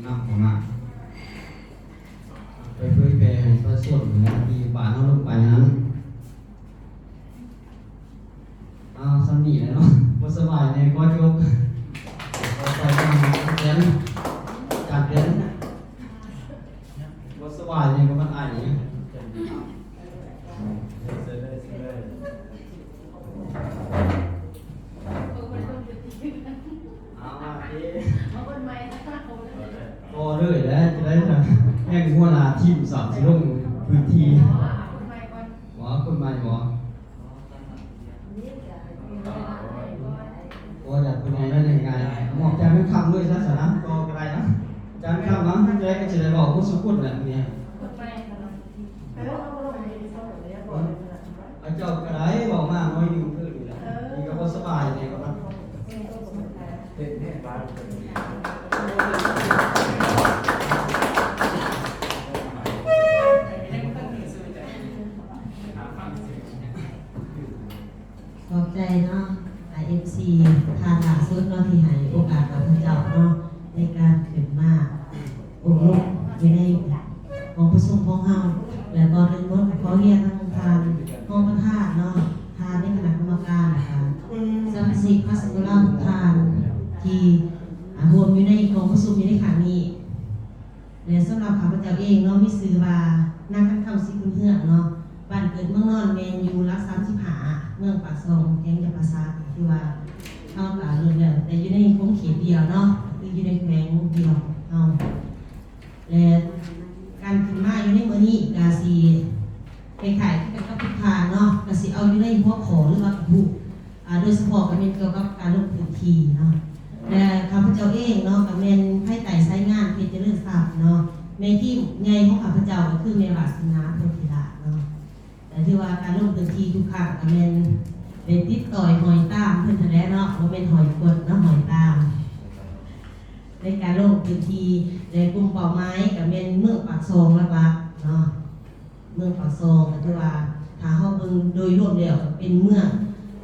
ນຳເຂົ້າມາ ໄປເຜີຍແຜ່ໃຫ້ປະຊາຊົນ ແລະ ທີ່ບ້ານເຮົາລົງໄປຫັ້ນ. ເອົາ ສ່ຳນີ້ແຫຼະເນາະ ບໍ່ສະບາຍແດ່ ຂໍຈົບ. ຂໍໄປນຳອາຈານ ອາຈານແດນ ບໍ່ສະບາຍແດ່ ກໍມັນໄອ. ເອົາ ມາເດ້ ເອົາຄົນໃໝ່ ບໍ່ເລີຍແຫຼະ ຈະໄດ້ ແຮ່ງຫົວໜ້າທີມສາມຊິລົງພື້ນທີ່. ເອົາຄົນໃໝ່ກ່ອນ ບໍ່ ເອົາຄົນໃໝ່ບໍ່? ບໍ່ ຢາກເປັນໃຫຍ່ໄດ້ງ່າຍໆ ມອບໃຈມັນຄຳເລີຍຊະຊັ້ນນະ ກໍ ກໍໄດ້ນະ ໃຈມັນຄຳນະ ຈັ່ງໃດກໍຊິໄດ້ເວົ້າໝົດສູ່ຄົນແຫຼະມື້ນີ້. ເຈົ້າກໍໄດ້ເວົ້າມາໜ້ອຍໜຶ່ງຄືນີ້ແຫຼະ ນີ້ກໍບໍ່ສະບາຍແດ່ກໍວ່າ. ຂອບໃຈເນາະ ເອັມຊີ ທ່ານລ່າສຸດເນາະ ທີ່ໃຫ້ໂອກາດຂ້າພະເຈົ້າເນາະ ໃນການຂຶ້ນມາອົບຮົມຢູ່ໃນຫ້ອງປະຊຸມຂອງເຮົາ ແລະ ກ່ອນອື່ນໝົດກໍຂໍຮຽນທາງທ່ານຮອງປະທານເນາະ ທ່ານໃນຄະນະກຳມະການ ແລະ ກໍສະມາຊິກພາສະໂກລາທຸກທ່ານ ທີ່ ອາ ຮ່ວມຢູ່ໃນກອງປະຊຸມຢູ່ໃນຄັ້ງນີ້. ແລະ ສຳລັບຂ້າພະເຈົ້າເອງເນາະ ມີຊື່ວ່າ ນາງ ຄັນຄຳ ສີບຸນເຮືອງເນາະ ບ້ານເກີດເມືອງນອນແມ່ນຢູ່ຫຼັກສາມສິບຫ້າ ເມືອງປາກຊ່ອງ ແຂວງຈຳປາສັກ ຖືວ່າເຮົາກະເລີ່ມແລ້ວ ແຕ່ຢູ່ໃນຂົງເຂດດຽວເນາະ ກໍຄືຢູ່ໃນແຂວງດຽວເຮົາ ແລະ ການຂຶ້ນມາຢູ່ໃນມື້ນີ້ກະຊິຄ້າຍໆຄືກັນກັບທຸກທ່ານເນາະ ກະຊິເອົາຢູ່ໃນຫົວຂໍ້ ຫຼືວ່າກະບຸ ອາ ໂດຍສະເພາະກໍແມ່ນກ່ຽວກັບການລົງພື້ນທີ່ເນາະ ແລະ ຂ້າພະເຈົ້າເອງເນາະ ກໍແມ່ນພາຍໃຕ້ສາຍງານເພັດຈະເລີນຊັບເນາະ ແມ່ທີມໃຫຍ່ຂອງຂ້າພະເຈົ້າກໍຄືແມ່ວາສະໜາ ໂພທິລາດເນາະ ກໍຖືວ່າການລົງພື້ນທີ່ທຸກຄັ້ງກໍແມ່ນໄດ້ຕິດຕ້ອຍຫ້ອຍຕາມເພິ່ນຫັ້ນແຫຼະເນາະ ບໍ່ແມ່ນຫ້ອຍກົດເນາະ ຫ້ອຍຕາມ ໃນການລົງພື້ນທີ່ ແລະ ກຸ່ມເປົ້າໝາຍກໍແມ່ນເມືອງປາກຊ່ອງຫຼັກໆເນາະ. ເມືອງປາກຊ່ອງກໍຖືວ່າ ຖ້າເຮົາເບິ່ງໂດຍລວມແລ້ວ ກໍເປັນເມືອງ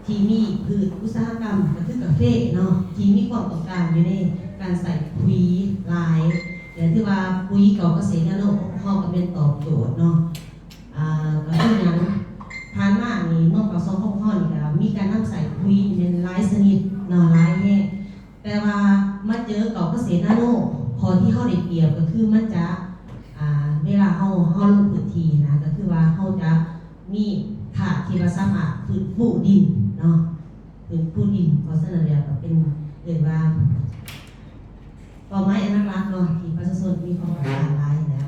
ທີ່ມີພືດອຸດສາຫະກຳ ກໍຄືກາເຟເນາະ ທີ່ມີຄວາມຕ້ອງການຢູ່ໃນການໃຊ້ປຸຍຫຼາຍ ແລະ ຖືວ່າປຸຍເກົາກະເສດນາໂນຂອງເຮົາກໍແມ່ນຕອບໂຈດເນາະ ອາ ກໍຄືຫຍັງ ຜ່ານມານີ້ເມືອງປາກຊ່ອງຂອງເຮົານີ້ກໍມີການນຳໃຊ້ປຸຍນີ້ແມ່ນຫຼາຍຊະນິດເນາະ ຫຼາຍແຮງ. ແຕ່ວ່າມາເຈີເກົາກະເສດນາໂນ ຂໍ້ທີ່ເຮົາໄດ້ປຽບກໍຄືມັນຈະ ອາ ເວລາເຮົາ ເຮົາລົງພື້ນທີ່ນະ ກໍຄືວ່າເຮົາຈະມີທາດທີ່ວ່າສາມາດຟື້ນຟູດິນເນາະ ຟື້ນຟູດິນ ເພາະສະນັ້ນແລ້ວກໍເປັນ ເອີ້ນວ່າເປົ້າໝາຍອັນຫຼັກໆເນາະ ທີ່ປະຊາຊົນມີຄວາມຕ້ອງການຫຼາຍຫັ້ນແຫຼະ.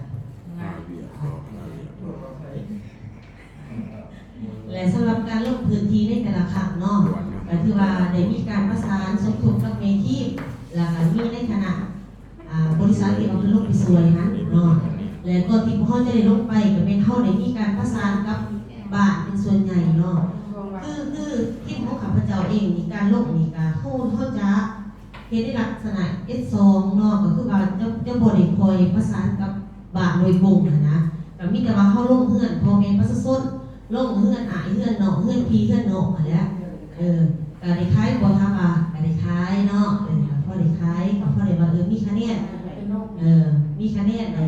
ແລະ ສຳລັບການລົງພື້ນທີ່ໃນແຕ່ລະຄັ້ງເນາະ ກໍຖືວ່າໄດ້ມີການປະສານສົມທົບກັບແມ່ທີມ ແລ້ວກໍມີໃນຄະນະ ອາ ບໍລິສັດທີ່ເຮົາໄປລົງໄປຊ່ວຍຫັ້ນເນາະ ແລະ ກ່ອນທີ່ພວກເຮົາຈະໄດ້ລົງໄປ ກໍແມ່ນເຮົາໄດ້ມີການປະສານກັບບ້ານເປັນສ່ວນໃຫຍ່ເນາະ ຄື ຄືທີມຂອງຂ້າພະເຈົ້າເອງນີ້ ການລົງນີ້ກໍເຮົາ ເຮົາຈະ ເຮັດໃນລັກສະນະເອັດສອງເນາະ ກໍຄືວ່າຈະ ຈະບໍ່ໄດ້ຄ່ອຍປະສານກັບບ້ານໂດຍກົງຫັ້ນນະ ກໍມີແຕ່ວ່າເຮົາລົງເຮືອນພໍ່ແມ່ປະຊາຊົນ ລົງເຮືອນອ້າຍເຮືອນນ້ອງ ເຮືອນພີ່ເຮືອນນ້ອງຫັ້ນແຫຼະ ເອີ ກໍໄດ້ຂາຍບໍ່ ຖາມວ່າກໍໄດ້ຂາຍເນາະ ເອີ ກໍພໍໄດ້ຂາຍ ກໍພໍໄດ້ວ່າ ເອີ ມີຄະແນນ ເອີ ມີຄະແນນໄດ້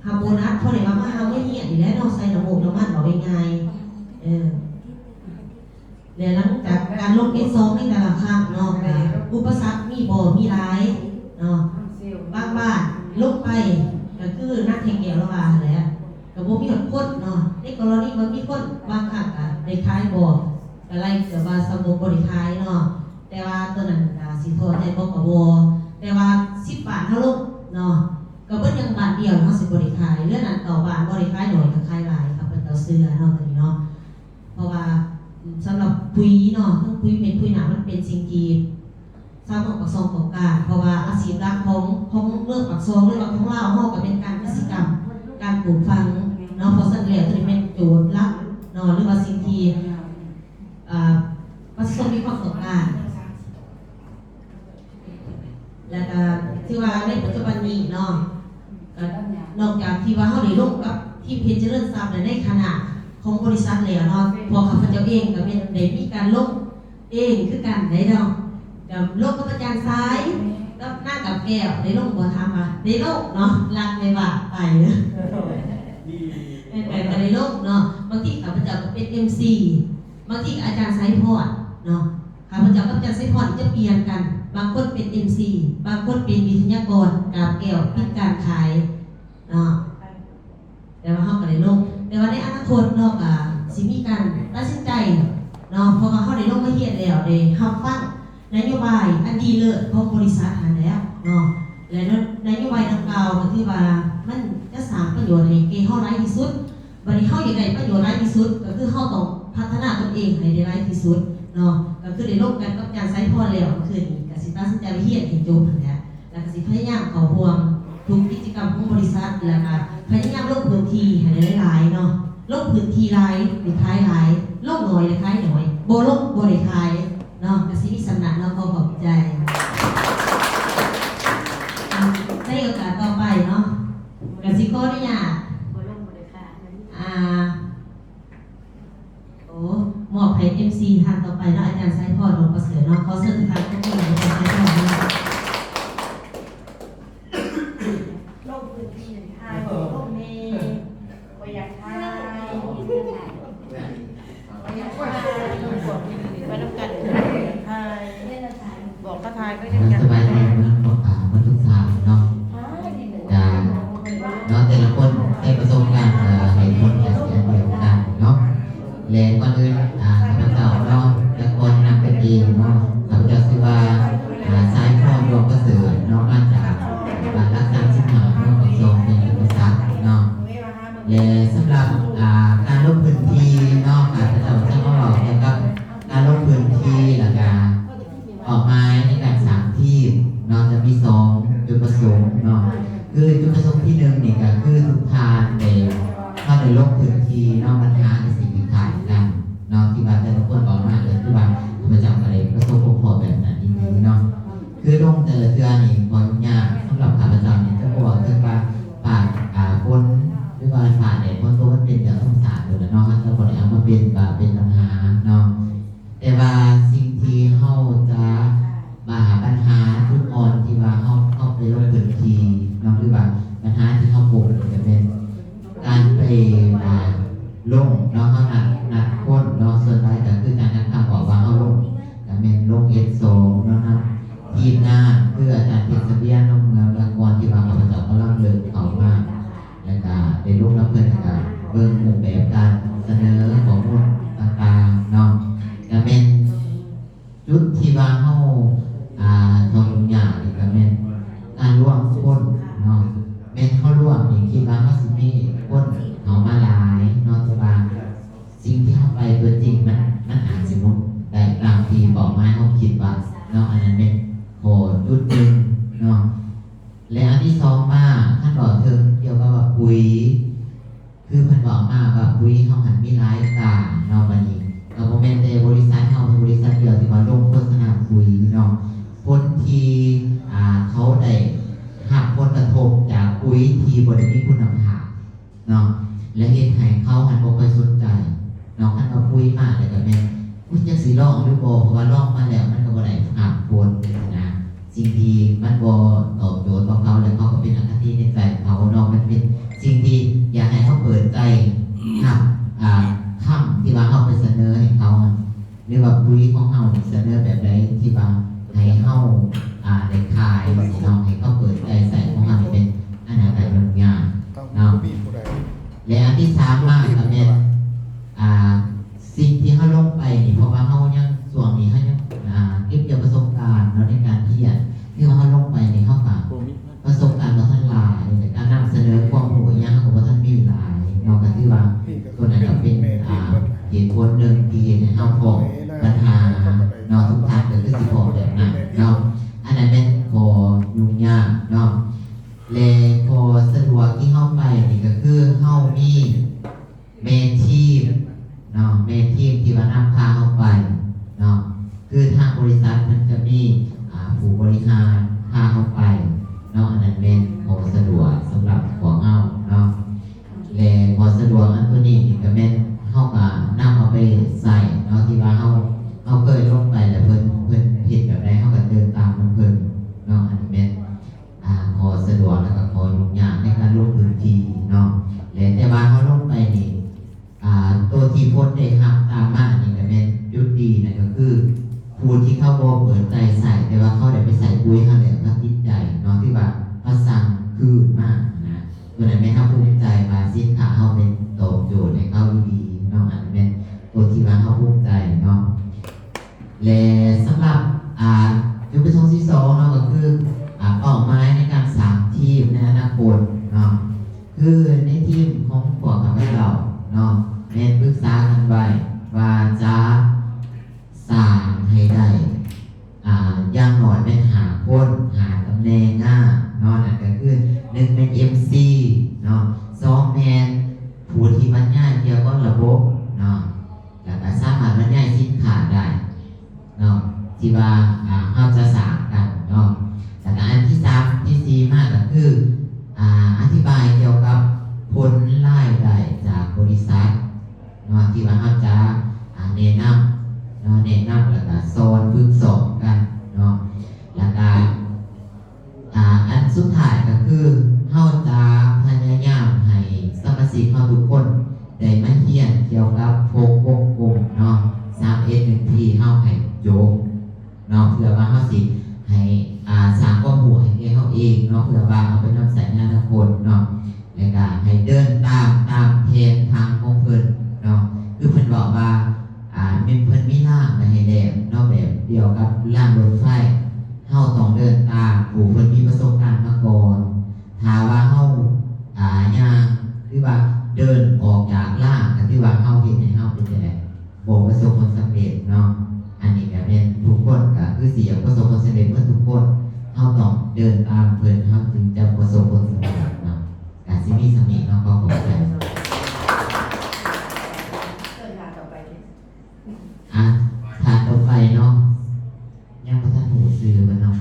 ຮັບໂບນັດ ພໍໄດ້ວ່າມາຮ່ຳມາຮຽນນີ້ແຫຼະເນາະ ໃສ່ນ້ຳມູກນ້ຳມັນ ເວົ້າງ່າຍໆ ເອີ. ແລະ ຫຼັງຈາກການລົງເອັດສອງໃນແຕ່ລະຄັ້ງເນາະ ກໍອຸປະສັກມີບໍ່? ມີຫຼາຍເນາະ ບາງບ້ານລົງໄປກໍຄືນາງແທ່ງແກ້ວລາວວ່າຫັ້ນແຫຼະ ກໍບໍ່ມີຮອດຄົນເນາະ ໃນກໍລະນີວ່າມີຄົນ ບາງຄັ້ງກໍໄດ້ຂາຍບໍ່ ກໍໄລ່ເກືອບວ່າສ່ຳບໍ່ ບໍ່ໄດ້ຂາຍເນາະ ແຕ່ວ່າໂຕນັ້ນກໍຊິພໍໃຈບໍ່? ກໍບໍ່ ແຕ່ວ່າສິບບ້ານເຮົາລົງເນາະ ກໍເບິດຍັງບ້ານດຽວ ເຮົາຊິບໍ່ໄດ້ຂາຍ ເຫຼືອນັ້ນເກົ້າບ້ານບໍ່ໄດ້ຂາຍໜ້ອຍ ກໍຂາຍຫຼາຍ ຂ້າພະເຈົ້າເຊື່ອເນາະ ໂຕນີ້ເນາະ. ເພາະວ່າ ສຳລັບປຸຍເນາະ ເຖິງປຸຍເມັດ ປຸຍນ້ຳ ມັນເປັນສິ່ງທີ່ຊາວເມືອງປາກຊ່ອງຕ້ອງການ ເພາະວ່າອາຊີບຫຼັກຂອງ ຂອງເມືອງປາກຊ່ອງ ຫຼືວ່າຂອງລາວເຮົາ ກໍແມ່ນການກະສິກຳ ການປູກຝັງເນາະ ເພາະສະນັ້ນແລ້ວ ໂຕນີ້ແມ່ນໂຈດຫຼັກເນາະ ຫຼືວ່າສິ່ງທີ່ ເອີ ປະຊາຊົນມີຄວາມຕ້ອງການ. ແລ້ວກໍຖືວ່າໃນປັດຈຸບັນນີ້ເນາະ ກໍນອກຈາກທີ່ວ່າເຮົາໄດ້ລົງກັບທີມເພັດຈະເລີນຊັບ ແລະ ໃນຄະນະຂອງບໍລິສັດແລ້ວເນາະ ພວກຂ້າພະເຈົ້າເອງກໍແມ່ນໄດ້ມີການລົງເອງຄືກັນໄດ໋ເນາະ ກໍລົງກັບອາຈານຊາຍ ແມ່ນ ແ ກັບນາງກາບແກ້ວໄດ້ລົງບໍ່? ຖາມວ່າໄດ້ລົງເນາະ ລັກແມ່ວ່າໄປ ແມ່ນ ກໍໄດ້ລົງເນາະ. ບາງທີຂ້າພະເຈົ້າກໍເປັນເອັມຊີ ບາງທີກໍອາຈານໄຊພອນເນາະ. ຂ້າພະເຈົ້າກັບອາຈານໄຊພອນຈະປ່ຽນກັນ ບາງຄົນເປັນເອັມຊີ ບາງຄົນເປັນວິທະຍາກອນ ກາບແກ້ວປິດການຂາຍເນາະ. ແຕ່ວ່າເຮົາກໍໄດ້ລົງ ແຕ່ວ່າໃນອະນາຄົດເນາະ ກໍຊິມີການຕັດສິນໃຈເນາະ ເພາະວ່າເຮົາໄດ້ລົງມາຮຽນແລ້ວ ໄດ້ຮັບຟັງນະໂຍບາຍອັນດີເລີດຂອງບໍລິສັດຫັ້ນແຫຼະເນາະ ແລະ ນະໂຍບາຍດັ່ງກ່າວກໍຖືວ່າມັນຈະສ້າງປະໂຫຍດໃຫ້ແກ່ເຮົາຫຼາຍທີ່ສຸດ. ບັດນີ້ເຮົາຢາກໄດ້ປະໂຫຍດຫຼາຍທີ່ສຸດ ກໍຄືເຮົາຕ້ອງພັດທະນາຕົນເອງໃຫ້ໄດ້ຫຼາຍທີ່ສຸດເນາະ. ກໍຄືໄດ້ລົມກັນກັບອາຈານໄຊພອນແລ້ວ ເມື່ອຄືນນີ້ກໍຊິຕັດສິນໃຈວ່າຮຽນໃຫ້ຈົບຫັ້ນແຫຼະ ແລ້ວກໍຊິພະຍາຍາມເຂົ້າຮ່ວມທຸກກິດຈະກຳຂອງບໍລິສັດ ແລ້ວກໍພະຍາຍາມລົງພື້ນທີ່ໃຫ້ໄດ້ຫຼາຍໆເນາະ. ລົງພື້ນທີ່ຫຼາຍໄດ້ຂາຍຫຼາຍ ລົງໜ້ອຍໄດ້ຂາຍໜ້ອຍ ບໍ່ລົງບໍ່ໄດ້ຂາຍເນາະ. ກໍຊິມີສ່ຳນັ້ນເນາະ ຂໍຂອບໃຈ. ໃນໂອກາດຕໍ່ໄປເນາະ ກໍຊິຂໍອະນຸຍາດ ບໍ່ລົງບໍ່ໄດ້ຂາຍ ອ່າ ໂອ້ ມອບໃຫ້ເອັມຊີທ່ານຕໍ່ໄປເນາະ ອາຈານໄຊພອນ ດວງປະເສີດເນາະ. ຂໍເຊີນທ່ານ ລົງພື້ນທີ່ຖ່າຍຮູບແນ່ ບໍ່ຢາກຖ່າຍ ບໍ່ຢາກຖ່າຍ ໄປນຳກັນ ບໍ່ຢາກຖ່າຍ ບອກເຂົາຖ່າຍກໍຍັງຢາກ ສະບາຍດີເນາະ ອ່າ ໝົດທຸກທ່ານເນາະ. ກະເນາະ ແຕ່ລະຄົນໃຊ້ປະສົບການ ເອີ ເຫດຜົນກະຊິອັນດຽວກັນເນາະ. ແລະ ກ່ອນອື່ນ ອາ ຂ້າພະເຈົ້າເນາະ ຈະຂໍແນະນຳຕົນເອງເນາະ. ຂ້າພະເຈົ້າຊື່ວ່າ ອາ ສາຍພອນ ດວງປະເສີດເນາະ ມາຈາກບ້ານຫຼັກສາມສິບຫ້າ ເມືອງປາກຊ່ອງ ແຂວງຈຳປາສັກເນາະ. ແລະ ສຳລັບ ອາ ການລົງພື້ນທີ່ເນາະ ຂ້າພະເຈົ້າຈະມາເວົ້າກ່ຽວກັບການລົງພື້ນທີ່ ແລ້ວກະ ເປົ້າໝາຍໃນການສ້າງທີມເນາະ ຈະມີສອງຈຸດປະສົງເນາະ. ຄືຈຸດປະສົງທີໜຶ່ງນີ້ກໍຄືທຸກທ່ານໄດ້ ເຮົາໄດ້ລົງພື້ນທີ່ເນາະ ບັນຫາກໍຊິຄ້າຍໆກັນເນາະ ທີ່ວ່າແຕ່ລະຄົນເວົ້າມາ ກໍຄືວ່າຂ້າພະເຈົ້າກໍໄດ້ປະສົບພົບພໍ້ແບບນັ້ນອີ່ຫຼີເນາະ. ຄືລົງແຕ່ລະເທື່ອນີ້ ຂໍອະນຸຍາດ ສຳລັບຂ້າພະເຈົ້ານີ້ ຈະບໍ່ເຖິງວ່າປາກ ອາ ຝົນ ຫຼືວ່າຟ້າແດດຝົນຕົກ ມັນເປັນເລື່ອງທຳມະຊາດໂລດລະເນາະ ເຮົາຈະບໍ່ໄດ້ເອົາມາເປັນວ່າເປັນບັນຫາເນາະ. ແຕ່ວ່າສິ່ງທີ່ເຮົາຈະ ບັນຫາ ບັນຫາຈຸດອ່ອນທີ່ວ່າເຮົາ ເຮົາໄປລົງພື້ນທີ່ເນາະ ຫຼືວ່າບັນຫາທີ່ເຮົາພົບກໍຈະແມ່ນການໄປ ອ່າ ລົງເນາະ ເຮົານັດ ນັດຄົນເນາະ ສ່ວນຫຼາຍກໍຄືອາຈານນັດພາບອກວ່າເຮົາລົງ ກໍແມ່ນລົງເອັດສອງເນາະ ນຳທີມງານ ຄືອາຈານເພັດສະຫວຽນ ນ້ອງເມືອງ ແລະ ກ່ອນທີ່ວ່າຂ້າພະເຈົ້າກຳລັງເລີ່ມເຂົ້າມາ ແລ້ວກະໄດ້ລົມນຳເພິ່ນ ແລ້ວກະເບິ່ງຮູບແບບການສະເໜີຂໍ້ມູນຕ່າງໆເນາະ. ກະແມ່ນຈຸດທີ່ວ່າເຮົາ ອ່າ ເຮົາຫຍຸ້ງຍາກນີ້ກະແມ່ນການລວມຄົນເນາະ. ແມ່ນເຮົາລວມນີ້ ຄິດວ່າເຮົາຊິມີຄົນເຂົ້າມາຫຼາຍເນາະ ແຕ່ວ່າ ສິ່ງທີ່ເຮົາໄປຕົວຈິງມັນ ມັນອາດຊິບໍ່ໄດ້ຕາມທີ່ເປົ້າໝາຍເຮົາຄິດວ່າເນາະ. ອັນນັ້ນແມ່ນຂໍ້ຈຸດໜຶ່ງເນາະ. ແລະ ອັນທີສອງມາ ຄັນເວົ້າເຖິງກ່ຽວກັບວ່າປຸ໋ຍ ຄືເພິ່ນເວົ້າມາວ່າປຸ໋ຍເຮົາຫັ້ນມີຫຼາຍການເນາະ. ບັດນີ້ກໍບໍ່ແມ່ນແຕ່ບໍລິສັດເຮົາເປັນບໍລິສັດດຽວທີ່ວ່າລົງໂຄສະນາປຸ໋ຍເນາະ. ຄົນທີ່ ອ່າ ເຂົາໄດ້ຮັບຜົນກະທົບຈາກປຸ໋ຍທີ່ບໍ່ໄດ້ມີຄຸນນະພາບ ເນາະ ແລະ ເຮັດໃຫ້ເຂົາຫັ້ນບໍ່ຄ່ອຍສົນໃຈເນາະ. ຄັນວ່າປຸ໋ຍມາແລ້ວກໍແມ່ນ ອຸ້ຍ ຈັກຊິລອງຫຼືບໍ່ ເພາະວ່າລອງມາແລ້ວມັນກໍບໍ່ໄດ້ຮັບຜົນນະ. ສິ່ງທີ່ມັນບໍ່ຕອບໂຈດຕໍ່ເຂົາ ແລະ ເຂົາກໍເປັນອະຄະຕິໃນໃຈເຂົາເນາະ. ມັນເປັນສິ່ງທີ່ຢາກໃຫ້ເຮົາເປີດໃຈຮັບ ອ່າ ຄຳທີ່ວ່າເຮົາໄປສະເໜີໃຫ້ເຂົາ ຫຼືວ່າປຸ໋ຍຂອງເຮົານີ້ສະເໜີແບບໃດທີ່ວ່າໃຫ້ເຮົາ ອ່າ ໄດ້ຂາຍເນາະ ໃຫ້ເຂົາເປີດໃຈໃຊ້ຂອງເຮົານີ້ເປັນອັນນັ້ນກໍຫຍຸ້ງຍາກເນາະ. ແລະ ອັນທີສາມມາກໍແມ່ນ ອ່າ ສິ່ງທີ່ເຮົາລົງໄປນີ້ ເພາະວ່າເຮົາຍັງ ຊ່ວງນີ້ເຮົາຍັງ ອ່າ ເກັບກ່ຽວປະສົບການເນາະ ໃນການຮຽນ ຄືວ່າເຮົາລົງໄປນີ້ ເຮົາກໍ ປະສົບການບໍ່ທັນຫຼາຍ ແລະ ການນຳສະເໜີຄວາມຮູ້ອີ່ຫຍັງເຮົາກໍບໍ່ທັນມີຫຼາຍເນາະ. ກໍຖືວ່າໂຕນັ້ນກໍເປັນ ອ່າ ເຫດຜົນໜຶ່ງທີ່ເຮັດໃຫ້ເຮົາພໍ້ບັນຫາເນາະ. ທຸກທ່ານກໍຄືຊິພໍ້ແບບນັ້ນເນາະ. ອັນນັ້ນແມ່ນຂໍ້ຫຍຸ້ງຍາກເນາະ. ແລະ ຂໍ້ສະດວກທີ່ເຮົາໄປນີ້ກໍຄືເຮົາມີ ແມ່ທີມເນາະ ແມ່ທີມທີ່ວ່ານຳພາເຮົາໄປເນາະ ຄືທາງບໍລິສັດເພິ່ນຈະມີ ອ່າ ຜູ້ບໍລິຫານພາເຮົາໄປເນາະ. ອັນນັ້ນແມ່ນຂໍ້ສະດວກສຳລັບພວກເຮົາເນາະ. ແລະ ຂໍ້ສະດວກອັນໂຕນີ້ນີ້ກໍແມ່ນເຮົາກໍນຳເອົາໄປໃຊ້ເນາະ ທີ່ວ່າເຮົາ ເຮົາເຄີຍລົງໄປແລ້ວເພິ່ນ ເພິ່ນເຮັດແບບໃດ ເຮົາກໍເດີນຕາມນຳເພິ່ນເນາະ. ອັນນີ້ແມ່ນ ຫຍຸ້ງຍາກໃນການລົງພື້ນທີ່ເນາະ ແລະ ແຕ່ວ່າເຮົາລົງໄປນີ້ ອ່າ ໂຕທີ່ຜົນໄດ້ຮັບຕາມມານີ້ກໍແມ່ນຈຸດດີ ນັ້ນກໍຄືຜູ້ທີ່ເຂົາບໍ່ເປີດໃຈໃຊ້ ແຕ່ວ່າເຂົາໄດ້ໄປໃຊ້ປຸຍເຮົາແລ້ວ ເຂົາຕິດໃຈເນາະ ຖືວ່າເຂົາສັ່ງຄືນມານະ ໂຕນັ້ນແມ່ນເຮົາພູມໃຈວ່າສິນຄ້າເຮົາແມ່ນຕອບໂຈດໃຫ້ເຂົາອີ່ຫຼີເນາະ ອັນນັ້ນແມ່ນໂຕທີ່ວ່າເຮົາພູມໃຈເນາະ. ແລະ ສຳລັບ ອ່າ ຈຸດປະສົງທີ່ສອງເນາະ ກໍຄື ອ່າ ເປົ້າໝາຍໃນການສ້າງທີມໃນອະນາຄົດເນາະ ຄືໃນທີມຂອງພວກຂ້າພະເຈົ້າເນາະ ແມ່ນປຶກສາກັນໄວ້ວ່າຈະສ້າງໃຫ້ໄດ້ ອ່າ ຢ່າງໜ້ອຍແມ່ນຫ້າຄົນ ຫ້າຕຳແໜ່ງງານເນາະ ນັ້ນກໍຄື ໜຶ່ງແມ່ນເອັມຊີເນາະ ສອງແມ່ນຜູ້ທີ່ບັນຍາຍກ່ຽວກັບລະບົບເນາະ ແລ້ວກໍສາມາດບັນຍາຍສິນຄ້າໄດ້ເນາະ ທີ່ວ່າ ອ່າ ເຮົາຈະສ້າງກັນເນາະ ແລ້ວກໍອັນທີສາມ ທີສີ່ມາກໍຄື ອ່າ ອະທິບາຍກ່ຽວກັບຜົນລາຍໄດ້ຈາກບໍລິສັດເນາະ ທີ່ວ່າເຮົາຈະ ອ່າ ແນະນຳເນາະ ແນະນຳ ແລ້ວກໍສອນ ຝຶກສອນກັນເນາະ ແລ້ວກໍ ອ່າ ອັນສຸດທ້າຍກໍຄື ເຮົາຈະພະຍາຍາມໃຫ້ສະມາຊິກເຮົາທຸກຄົນໄດ້ມາຮຽນກ່ຽວກັບພວກວົງກົມເນາະ ສາມເອັດໜຶ່ງທີ ເຮົາໃຫ້ຈົບເນາະ ເພື່ອວ່າເຮົາຊິໃຫ້ ອ່າ ສ້າງຄວາມຮູ້ໃຫ້ແກ່ເຮົາເອງເນາະ ເພື່ອວ່າເອົາໄປນຳໃຊ້ໃນອະນາຄົດເນາະ ແລ້ວກໍໃຫ້ເດີນຕາມ ຕາມແຜນທາງຂອງເພິ່ນເນາະ ຄືເພິ່ນເວົ້າວ່າ ອ່າ ແມ່ນເພິ່ນມີລາງໄວ້ໃຫ້ແລ້ວເນາະ ແບບດຽວກັບລາງລົດໄຟ ເຮົາຕ້ອງເດີນຕາມຜູ້ເພິ່ນມີປະສົບການມາກ່ອນ ຖ້າວ່າເຮົາ ອ່າ ຍ່າງ ຫຼືວ່າເດີນອອກຈາກລາງ ກໍຖືວ່າເຮົາເຮັດໃຫ້ເຮົາເປັນຈັ່ງໃດ ບໍ່ປະສົບຜົນສຳເລັດເນາະ ອັນນີ້ກໍແມ່ນທຸກຄົນກໍຄືຊິຢາກປະສົບຜົນສຳເລັດໝົດທຸກຄົນ ເຮົາຕ້ອງເດີນຕາມເພິ່ນ ເຮົາຈຶ່ງຈະປະສົບຜົນສຳເລັດເນາະ ກໍຊິມີສ່ຳນີ້ເນາະ ຂໍຂອບໃຈ. ອ່ະ ທ່ານຕໍ່ໄປເນາະ ຍັງບໍ່ທັນຮູ້ຊື່ເພິ່ນເນາະ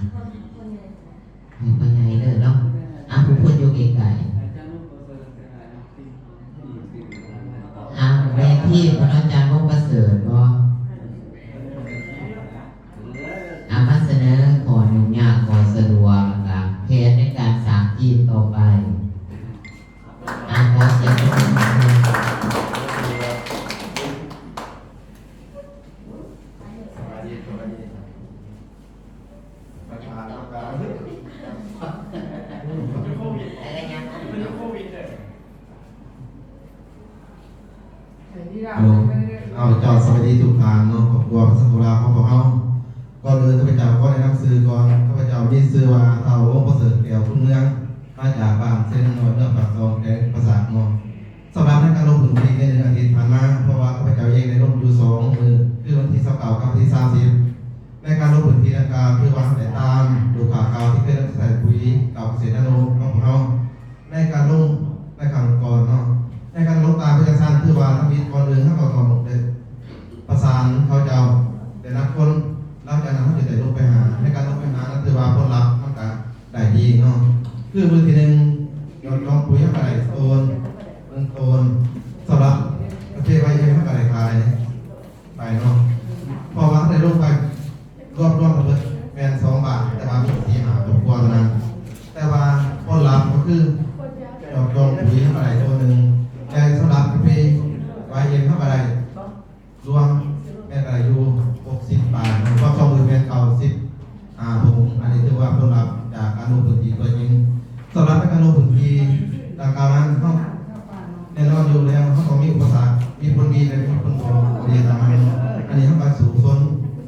ໃຫ້ພໍ່ໃຫຍ່ເດີເນາະ ອ່ະ ຜູ້ເພິ່ນຢູ່ໄກໆ ອ່ະ ແມ່ນທີມຂອງອາຈານວົງປະເສີດບໍ່? ອ່ະ ມາສະເໜີຂໍ້ຫຍຸ້ງຍາກ ຂໍ້ສະດວກ ແລະກະແຜນໃນການສ້າງທີມຕໍ່ໄປ. ອ່າ ຂໍສຽງປົບມື. ສະບາຍດີ ສະບາຍດີ ປະທານການ ໂຄວິດ ເປັນໂຄວິດເດ້. ເອົາ ເຈົ້າ ສະບາຍດີທຸກທ່ານເນາະ ຄອບຄົວພາສາໂຄລາຂອງພວກເຮົາ. ກ່ອນອື່ນ ຂ້າພະເຈົ້າຂໍແນະນຳຊື່ກ່ອນ. ຂ້າພະເຈົ້າມີຊື່ວ່າ ທ້າວ ວົງປະເສີດ ແກ້ວຄຸນເມືອງ ມາຈາກບ້ານເຊນນ້ອຍ ເມືອງປາກຊ່ອງ ແຂວງຈຳປາສັກເນາະ. ສຳລັບໃນການລົງພື້ນທີ່ໃນໜຶ່ງອາທິດຜ່ານມາ ເພາະວ່າຂ້າພະເຈົ້າເອງໄດ້ລົງຢູ່ສອງມື້ ຄືວັນທີຊາວເກົ້າກັບວັນທີສາມສິບ ໃນການລົງພື້ນທີ່ດັ່ງກ່າວ ຖືວ່າເຮົາໄດ້ຕາມລູກຄ້າເກົ່າທີ່ເຄີຍນຳໃຊ້ປຸຍເກົ່າເກສດນາໂນຂອງພວກເຮົາ ໃນການລົງໃນຄັ້ງກ່ອນເນາະ. ໃນການລົງຕາມເອກະສານ ຖືວ່າທຳອິດ ກ່ອນອື່ນເຮົາກໍຕ້ອງໄດ້ປະສານເຂົາເຈົ້າ ໄດ້ນັດຄົນ ຫຼັງຈາກນັ້ນເຮົາຈຶ່ງໄດ້ລົງໄປຫາ. ໃນການລົງໄປຫານັ້ນ ຖືວ່າຜົນລັບມັນກະໄດ້ດີເນາະ ຄືມື້ທີໜຶ່ງ ຍອດຈອງປຸຍເຮົາກະໄດ້ໂຕນ ໜຶ່ງໂຕນ. ສຳລັບກາເຟວາຍເອັມເຮົາກະໄດ້ຂາຍ ໄປເນາະ ເພາະວ່າໄດ້ລົງໄປລວມ ລວມເບິດແມ່ນສອງບ້ານ ແຕ່ວ່າມີສີ່ຫ້າຄອບຄົວເທົ່ານັ້ນ ແຕ່ວ່າຜົນລັບກໍຄື ຍອດຈອງປຸຍເຮົາກະໄດ້ໂຕໜຶ່ງ ແລະ ສຳລັບກາເຟວາຍເອັມເຮົາກະໄດ້ລວມແມ່ນກະໄດ້ຢູ່ຫົກສິບປາຍເນາະ ລວມສອງມື້ແມ່ນເກົ້າສິບຫ້າຖົງ. ອັນນີ້ຖືວ່າຜົນລັບຈາກການລົງພື້ນທີ່ຕົວຈິງ. ສຳລັບໃນການລົງພື້ນທີ່ດັ່ງກ່າວນັ້ນ ເຮົາ ແນ່ນອນຢູ່ແລ້ວ ເຮົາຕ້ອງມີອຸປະສັກ ມີຜົນດີ ແລະ ມີຜົນບໍ່ດີຕາມມາເນາະ. ອັນນີ້ເຮົາກໍສູ້ຊົນ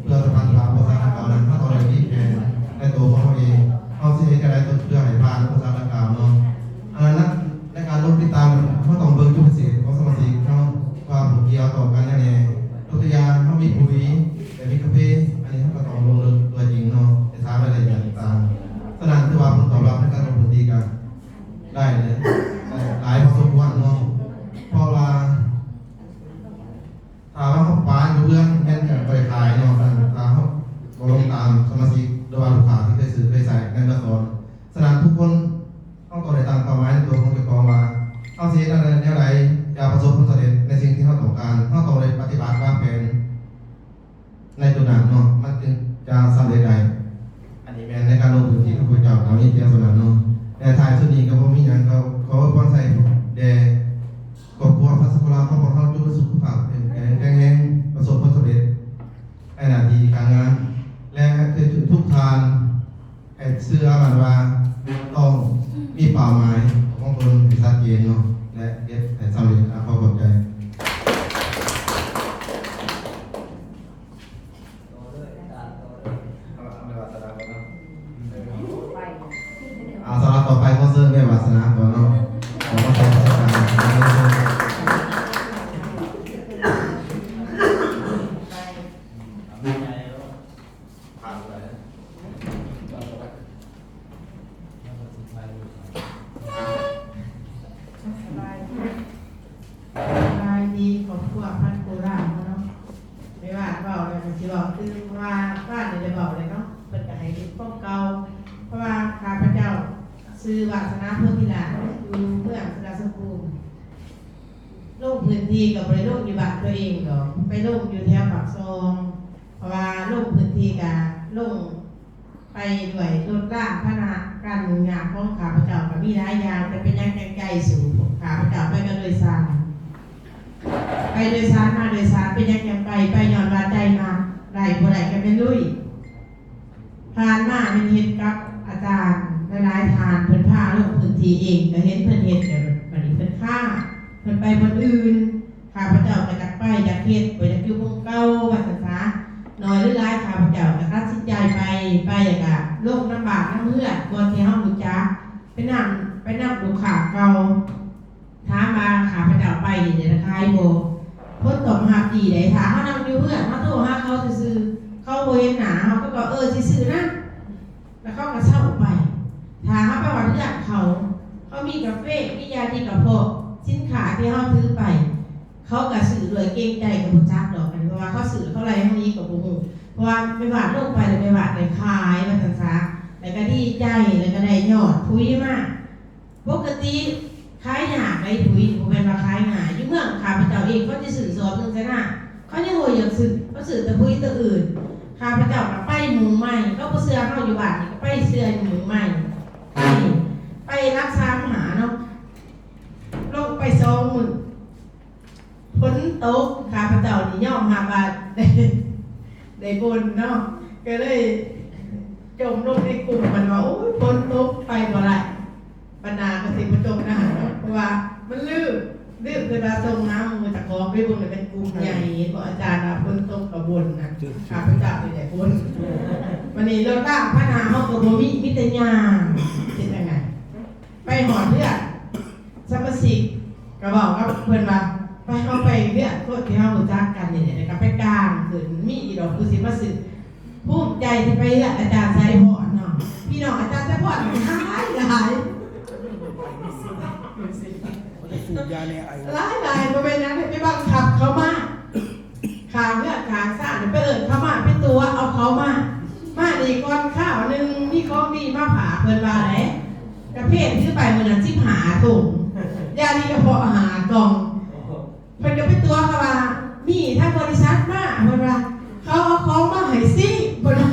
ເພື່ອສະພັນວ່າອຸປະສັກດັ່ງກ່າວນັ້ນ ເຮົາຕ້ອງໄດ້ມີແຜນໃນໂຕຂອງເຮົາເອງ ເຮົາຊິເຮັດຈັ່ງໃດເພື່ອໃຫ້ຜ່ານອຸປະສັກດັ່ງກ່າວເນາະ. ອັນນັ້ນນະ ໃນການລົງຕິດຕາມ ເຮົາຕ້ອງເບິ່ງຈຸດພິເສດຂອງສະມາຊິກເຮົາ ວ່າພວກທີ່ເຮົາຕ້ອງການຫຍັງແດ່. ຍົກຕົວຢ່າງ ເຮົາມີປຸຍ ແລະ ມີກາເຟ ອັນນີ້ເຮົາກໍຕ້ອງລົງເລິກຕົວຈິງເນາະ ໄປຖາມລາຍລະອຽດຕ່າງໆ. ສະນັ້ນ ຖືວ່າຜົນຕອບຮັບໃນການລົງພື້ນທີ່ກໍ ໄດ້ເລີຍ ໄດ້ຫຼາຍພໍສົມຄວນເນາະ ເພາະວ່າຖ້າວ່າເຮົາປະຢູ່ເຮືອນແມ່ນຈະບໍ່ໄດ້ຂາຍເນາະ ຖ້າເຮົາບໍ່ລົງຕາມສະມາຊິກ ຫຼືວ່າລູກຄ້າທີ່ເຄີຍຊື້ເຄີຍໃຊ້ໃນເມື່ອກ່ອນ. ສະນັ້ນທຸກຄົນເຮົາຕ້ອງໄດ້ຕັ້ງເປົ້າໝາຍໃນຕົວຂອງເຈົ້າຂອງວ່າ ເຮົາຊິເຮັດແນວໃດ ແນວໃດຈະປະສົບຜົນສຳເລັດໃນສິ່ງທີ່ເຮົາຕ້ອງການ ເຮົາຕ້ອງໄດ້ປະຕິບັດວາງແຜນ ໃນໂຕນັ້ນເນາະ ມັນຈຶ່ງຈະສຳເລັດໄດ້. ອັນນີ້ແມ່ນໃນການລົງພື້ນທີ່ຂອງພວກເຈົ້າກໍມີພຽງສ່ຳນັ້ນເນາະ ແລະ ທ້າຍສຸດ ນີ້ກໍບໍ່ມີຫຍັງ ກໍຂໍອວຍພອນໃຫ້ແດ່ຄອບຄົວພັດສະໂກລາຂອງພວກເຮົາ ຈົ່ງມີສຸຂະພາບເຂັ້ມແຂງແຂງແຮງ ປະສົບຜົນສຳເລັດໃນໜ້າທີ່ການງານ ແລະ ໃຫ້ທຸກທ່ານໃຫ້ເຊື່ອໝັ້ນວ່າຕ້ອງມີເປົ້າໝາຍຂອງຕົນໃຫ້ຊັດເຈນເນາະ ແລະ ເຮັດໃຫ້ສຳເລັດ. ອາ ຂໍຂອບໃຈ. ເອົາ ສຳລັບຕໍ່ໄປຂໍເຊີນແມ່ວາສະໜາກ່ອນເນາະ ຂໍມາເຊີນປະສົບການ. ຜ່ານໄປ. ສະບາຍດີ ສະບາຍດີຄອບຄົວພັດໂກລາເນາະ. ແມ່ວາດເວົ້າແລ້ວກໍຊິເວົ້າຄືວ່າ ວາດນີ້ໄດ້ເວົ້າແລ້ວເນາະ ເພິ່ນກໍໃຫ້ເຮັດຂອງເກົ່າ ເພາະວ່າຂ້າພະເຈົ້າຊື່ວາສະໜາ ເພິ່ງພິລາດ ຢູ່ເມືອງສະລາສົມພູມ. ລົງພື້ນທີ່ກໍບໍ່ໄດ້ລົງຢູ່ບ້ານຕົວເອງດອກ ໄປລົງຢູ່ແຖວປາກຊ່ອງ ເພາະວ່າລົງພື້ນທີ່ກໍລົງ ໄປດ້ວຍລົດລາງພາຫະນະ ການຫຍຸ້ງຍາກຂອງຂ້າພະເຈົ້າກໍມີຫຼາຍຢ່າງ ແຕ່ເປັນຫຍັງຈັ່ງໃຈສູ້ ຂ້າພະເຈົ້າໄປກັບໂດຍສານ ໄປໂດຍສານມາໂດຍສານ ເປັນຫຍັງຈັ່ງໄປ ໄປຍ້ອນວ່າໃຈມັກ ໄດ້ບໍ່ໄດ້ກໍແມ່ນລຸຍ. ຜ່ານມາແມ່ນເຮັດກັບອາຈານຫຼາຍໆທ່ານ ເພິ່ນພາລົງພື້ນທີ່ເອງ ກໍເຫັນເພິ່ນເຮັດ ແລ້ວບັດນີ້ເພິ່ນຄາ ເພິ່ນໄປບ່ອນອື່ນ. ຂ້າພະເຈົ້າກໍຢາກໄປ ຢາກເຮັດ ບໍ່ຢາກຢູ່ໝ່ອງເກົ່າ ວ່າຊັ້ນຊະ. ໜ້ອຍຫຼືຫຼາຍ ຂ້າພະເຈົ້າກໍຕັດສິນໃຈໄປ ໄປແລ້ວກໍລົງນຳບ້ານນຳເຮືອນ ບ່ອນທີ່ເຮົາຮູ້ຈັກ ໄປນຳ ໄປນຳລູກຄ້າເກົ່າ. ຖາມວ່າຂ້າພະເຈົ້າໄປນີ້ຈະຂາຍບໍ່? ຜົນຕອບຮັບດີເດ້. ຖ້າເຮົານັ່ງຢູ່ເຮືອນ ເຮົາໂທຫາເຂົາຊື່ໆ ເຂົາບໍ່ເຫັນໜ້າເຮົາ ເຂົາກໍ ເອີ ຊິຊື້ນຳ ແລ້ວເຂົາກໍເຊົາໄປ. ຖ້າເຮົາໄປຮອດເຮືອນເຂົາ ເຂົາມີກາເຟ ມີຢາດີກະເພາະ ສິນຄ້າທີ່ເຮົາຖືໄປ ເຂົາກໍຊື້ໂດຍເກງໃຈ ກໍບໍ່ຈັກດອກ ເພາະວ່າເຂົາຊື້ເຂົາໄລ່ເຮົາໜີກໍບໍ່ຮູ້ ເພາະວ່າແມ່ວາດລົງໄປແລ້ວ ແມ່ວາດໄດ້ຂາຍ ວ່າຊັ້ນຊະ ແລ້ວກໍດີໃຈ ແລ້ວກໍໄດ້ຍອດຜຸຍມາ. ປົກກະຕິຂາຍຍາກໃດ໋ ຜຸຍນີ້ ບໍ່ແມ່ນວ່າຂາຍງ່າຍ. ຢູ່ເມືອງຂ້າພະເຈົ້າເອງ ເຂົາຈະຊື້ສອບໜຶ່ງຊະນະ ເຂົາຍັງບໍ່ຢາກຊື້ ເຂົາຊື້ແຕ່ຜຸຍຕົວອື່ນ. ຂ້າພະເຈົ້າກໍໄປມຸງໄມ້ ເຂົາບໍ່ເຊື່ອເຮົາຢູ່ບ້ານນີ້ ກໍໄປເຊື່ອຢູ່ມຸງໄມ້ ໄປ ໄປຫຼັກສາມຫ້າເນາະ ລົງໄປສອງມື້ ຝົນຕົກ. ຂ້າພະເຈົ້ານີ້ຍອມຮັບວ່າໄດ້ ໄດ້ບ່ນເນາະ ກໍເລີຍຈົ່ມລົງໃນກຸ່ມ ມັນວ່າ ໂອ້ຍ ຝົນຕົກ ໄປບໍ່ໄດ້. ບັນດາກໍຊິບໍ່ຈົ່ມນະ ເພາະວ່າມັນລືມ ລືມຄືວ່າສົ່ງຫາໝູ່ເຈົ້າຂອງ ໄປເບິ່ງແລ້ວເປັນກຸ່ມໃຫຍ່ ເຫັນບໍ່ ອາຈານວ່າຝົນຕົກກໍບ່ນນະ ຂ້າພະເຈົ້ານີ້ແຫຼະບ່ນ. ບັດນີ້ລົດລາງພາຫະນະເຮົາກໍບໍ່ມີ ມີແຕ່ຍ່າງ ເຮັດຈັ່ງໃດ? ໄປຮອດເຮືອນສະມາຊິກ ກໍເວົ້າກັບເພິ່ນວ່າ ໄປ ເຮົາໄປເຮືອນຄົນທີ່ເຮົາຮູ້ຈັກກັນນີ້ແຫຼະ ແລ້ວກໍໄປກາງຂຶ້ນ ມີອີ່ດອກຜູ້ຊິມາຊື້. ພູມໃຈທີ່ໄປເຮືອນອາຈານໄຊພອນເນາະ ພີ່ນ້ອງອາຈານໄຊພອນຫຼາຍໆ ຫຼາຍໆ ບໍ່ແມ່ນຫຍັງ ໄປບັງຄັບເຂົາມາ ຂ້າງເຮືອນຂ້າງຊານ ໄປເອີ້ນເຂົາມາ ໄປຕົວະເອົາເຂົາມາ ມານີ້ກ່ອນຄາວໜຶ່ງ ມີຂອງດີມາຝາກ ເພິ່ນວ່າແຫຼະ. ກະເພນຖືໄປມື້ນັ້ນສິບຫ້າຖົງ ຢາດີກະເພາະຫ້າກ່ອງ ເພິ່ນກໍໄປຕົວະເຂົາວ່າ ມີທາງບໍລິສັດມາ ເພິ່ນວ່າ ເຂົາເອົາຂອງມາໃຫ້ຊີ ເພິ່ນວ່າ.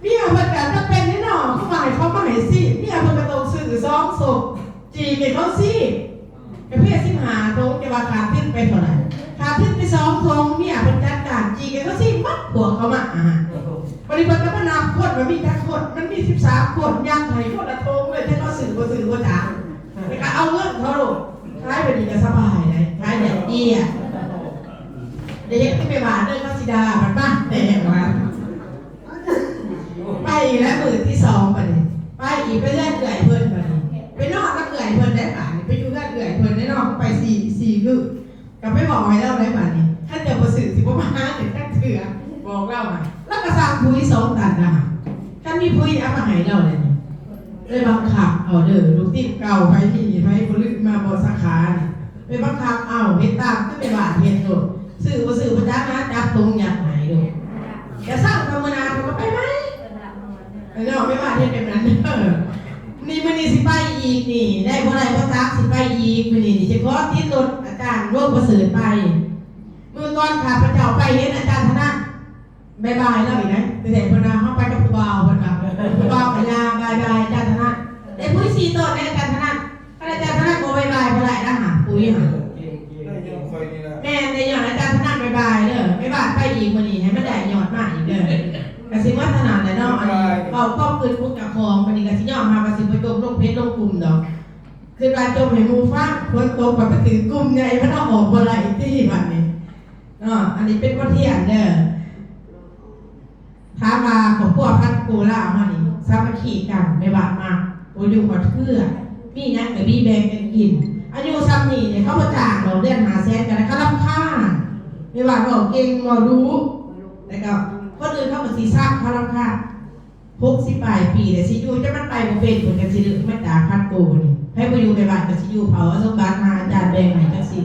ເມຍເພິ່ນກໍຈຳເປັນແນ່ເນາະ ເຂົາວ່າໃຫ້ເຂົາມາໃຫ້ຊີ ເມຍເພິ່ນກໍຕ້ອງຊື້ສອງສົບ ຈີກໃຫ້ເຂົາຊີ ກາເຟສິບຫ້າຖົງ ຈະວ່າຂາດທຶນໄປເທົ່າໃດ? ຂາດທຶນໄປສອງຖົງ ເມຍເພິ່ນຈັດການຈີກໃຫ້ເຂົາຊີໝົດ ພວກເຂົາມາອາຫານ. ບັດນີ້ເພິ່ນກໍມານັບຄົນວ່າມີຈັກຄົນ ມັນມີສິບສາມຄົນ ຍັດໃຫ້ຄົນລະຖົງເລີຍ ຈັກເຂົາຊື້ບໍ່ຊື້ບໍ່ຈັກ ແລ້ວກໍເອົາເງິນເຂົາໂລດ ຂາຍແບບນີ້ກໍສະບາຍໄດ໋ ຂາຍແບບເຈ້ຍ. ໄດ້ເຮັດຄືແມ່ບ້ານເດີ ເຂົາຊິດ່າ ບັດມາແຕ່ວ່າ ໄປອີກແລ້ວມື້ທີສອງບັດນີ້ ໄປອີກ ໄປເຮືອນເອື້ອຍເພິ່ນບັດນີ້ ໄປນອນກັບເອື້ອຍເພິ່ນໄດ້ບາດນີ້ ໄປຢູ່ເຮືອນເອື້ອຍເພິ່ນໄດ້ເນາະ ໄປສີ່ ສີ່ມື້ ກໍໄປເວົ້າໃຫ້ລາວໄດ້ບາດນີ້ ຄັນເຈົ້າບໍ່ຊື້ຊິບໍ່ມາຫາເຈົ້າຈັກເທື່ອ ບອກລາວນະ ລາວກໍສັ່ງປຸ໋ຍສອງຕັນນະ ຄັນມີປຸ໋ຍເອົາມາໃຫ້ລາວແລ້ວນີ້ ໄດ້ບັງຄັບເອົາເດີ ລູກທີມເກົ່າ ໃຜມີ ໃຜບໍ່ລືມມາບໍ່ສາຂານີ້ ໄປບັງຄັບເອົາ ເຮັດຕາມຄືແມ່ບ້ານເຮັດໂລດ ຊື້ບໍ່ຊື້ບໍ່ຈັກນະ ຈັບຖົງຍັດໃຫ້ໂລດ ຈະເຊົາ ຖ້າມື້ໜ້າເຂົາກໍໄປໃໝ່ ເອີ ເນາະ ແມ່ບ້ານເຮັດແບບນັ້ນເດີ. ນີ້ມື້ນີ້ຊິໄປອີກນີ້ ໄດ້ບໍ່ໄດ້ບໍ່ຈັກ ຊິໄປອີກ ມື້ນີ້ນີ້ ຊິຂໍຕິດລົດອາຈານ ຫຼວງປະເສີດ ໄປ. ມື້ກ່ອນຂ້າພະເຈົ້າໄປເຫັນອາຈານທະນະ ບາຍບາຍລາວອີກນະ ແຕ່ເພິ່ນວ່າເຮົາໄປກັບຜູ້ບ່າວ ເພິ່ນວ່າ ຜູ້ບ່າວກໍຢ່າ ສີ່ໂຕແນ່ອາຈານທະນັດ. ຄັນອາຈານທະນັດບໍ່ບາຍບາຍບໍ່ໄດ້ນະຫາ ປຸ້ຍຫາ. ແມ່ນ ໄດ້ຍ້ອນອາຈານທະນັດບາຍບາຍເດີ. ແມ່ບ້ານໄປອີກມື້ນີ້ ໃຫ້ມັນໄດ້ຍອດມາອີກເດີ. ກະຊິໝົດເທົ່ານັ້ນແຫຼະເນາະ. ອັນນີ້ເວົ້າຄວາມຄິດຂອງເຈົ້າຂອງ. ບັດນີ້ກະຊິຍອມຮັບວ່າຊິບໍ່ຈົມລົງເພຈລົງກຸ່ມດອກ. ຄິດວ່າຈົມໃຫ້ໝູ່ຟັງ, ຝົນຕົກບັດໄປຖືກກຸ່ມໃຫຍ່ ມັນເອົາອອກບໍ່ໄດ້ຕິບັດນີ້ເນາະ. ອັນນີ້ເປັນບົດຮຽນເດີ. ຖາມວ່າຄອບຄົວພັນໂກລາວເຮົານີ້ສາມັກຄີກັນ ແມ່ບ້ານມາບໍ່ຢູ່ຮອດເຮືອນ ມີຫຍັງກະມີແບ່ງກັນກິນ. ອາຍຸຊ່ຳນີ້ນີ້ ເຂົາບໍ່ຈ້າງດອກ ເດືອນຫ້າແສນກະໄດ້ ເຂົາລຳຄານ. ແມ່ບ້ານເວົ້າເກັ່ງ ເວົ້າດຸ ແລ້ວກະຄົນອື່ນເຂົາກະຊິຊັງ ເຂົາລຳຄານ. ຫົກສິບປາຍປີແລ້ວ ຊິຢູ່ຈົນມັນໄປບໍ່ເປັນ ເພິ່ນກະຊິລຶກມາຈາກພັນໂກນີ້. ໃຜບໍ່ຢູ່ແມ່ບ້ານກະຊິຢູ່ເຝົ້າເອົາສົມບັດ ຫາອາຈານແບ່ງໃຫ້ຈັກສິບ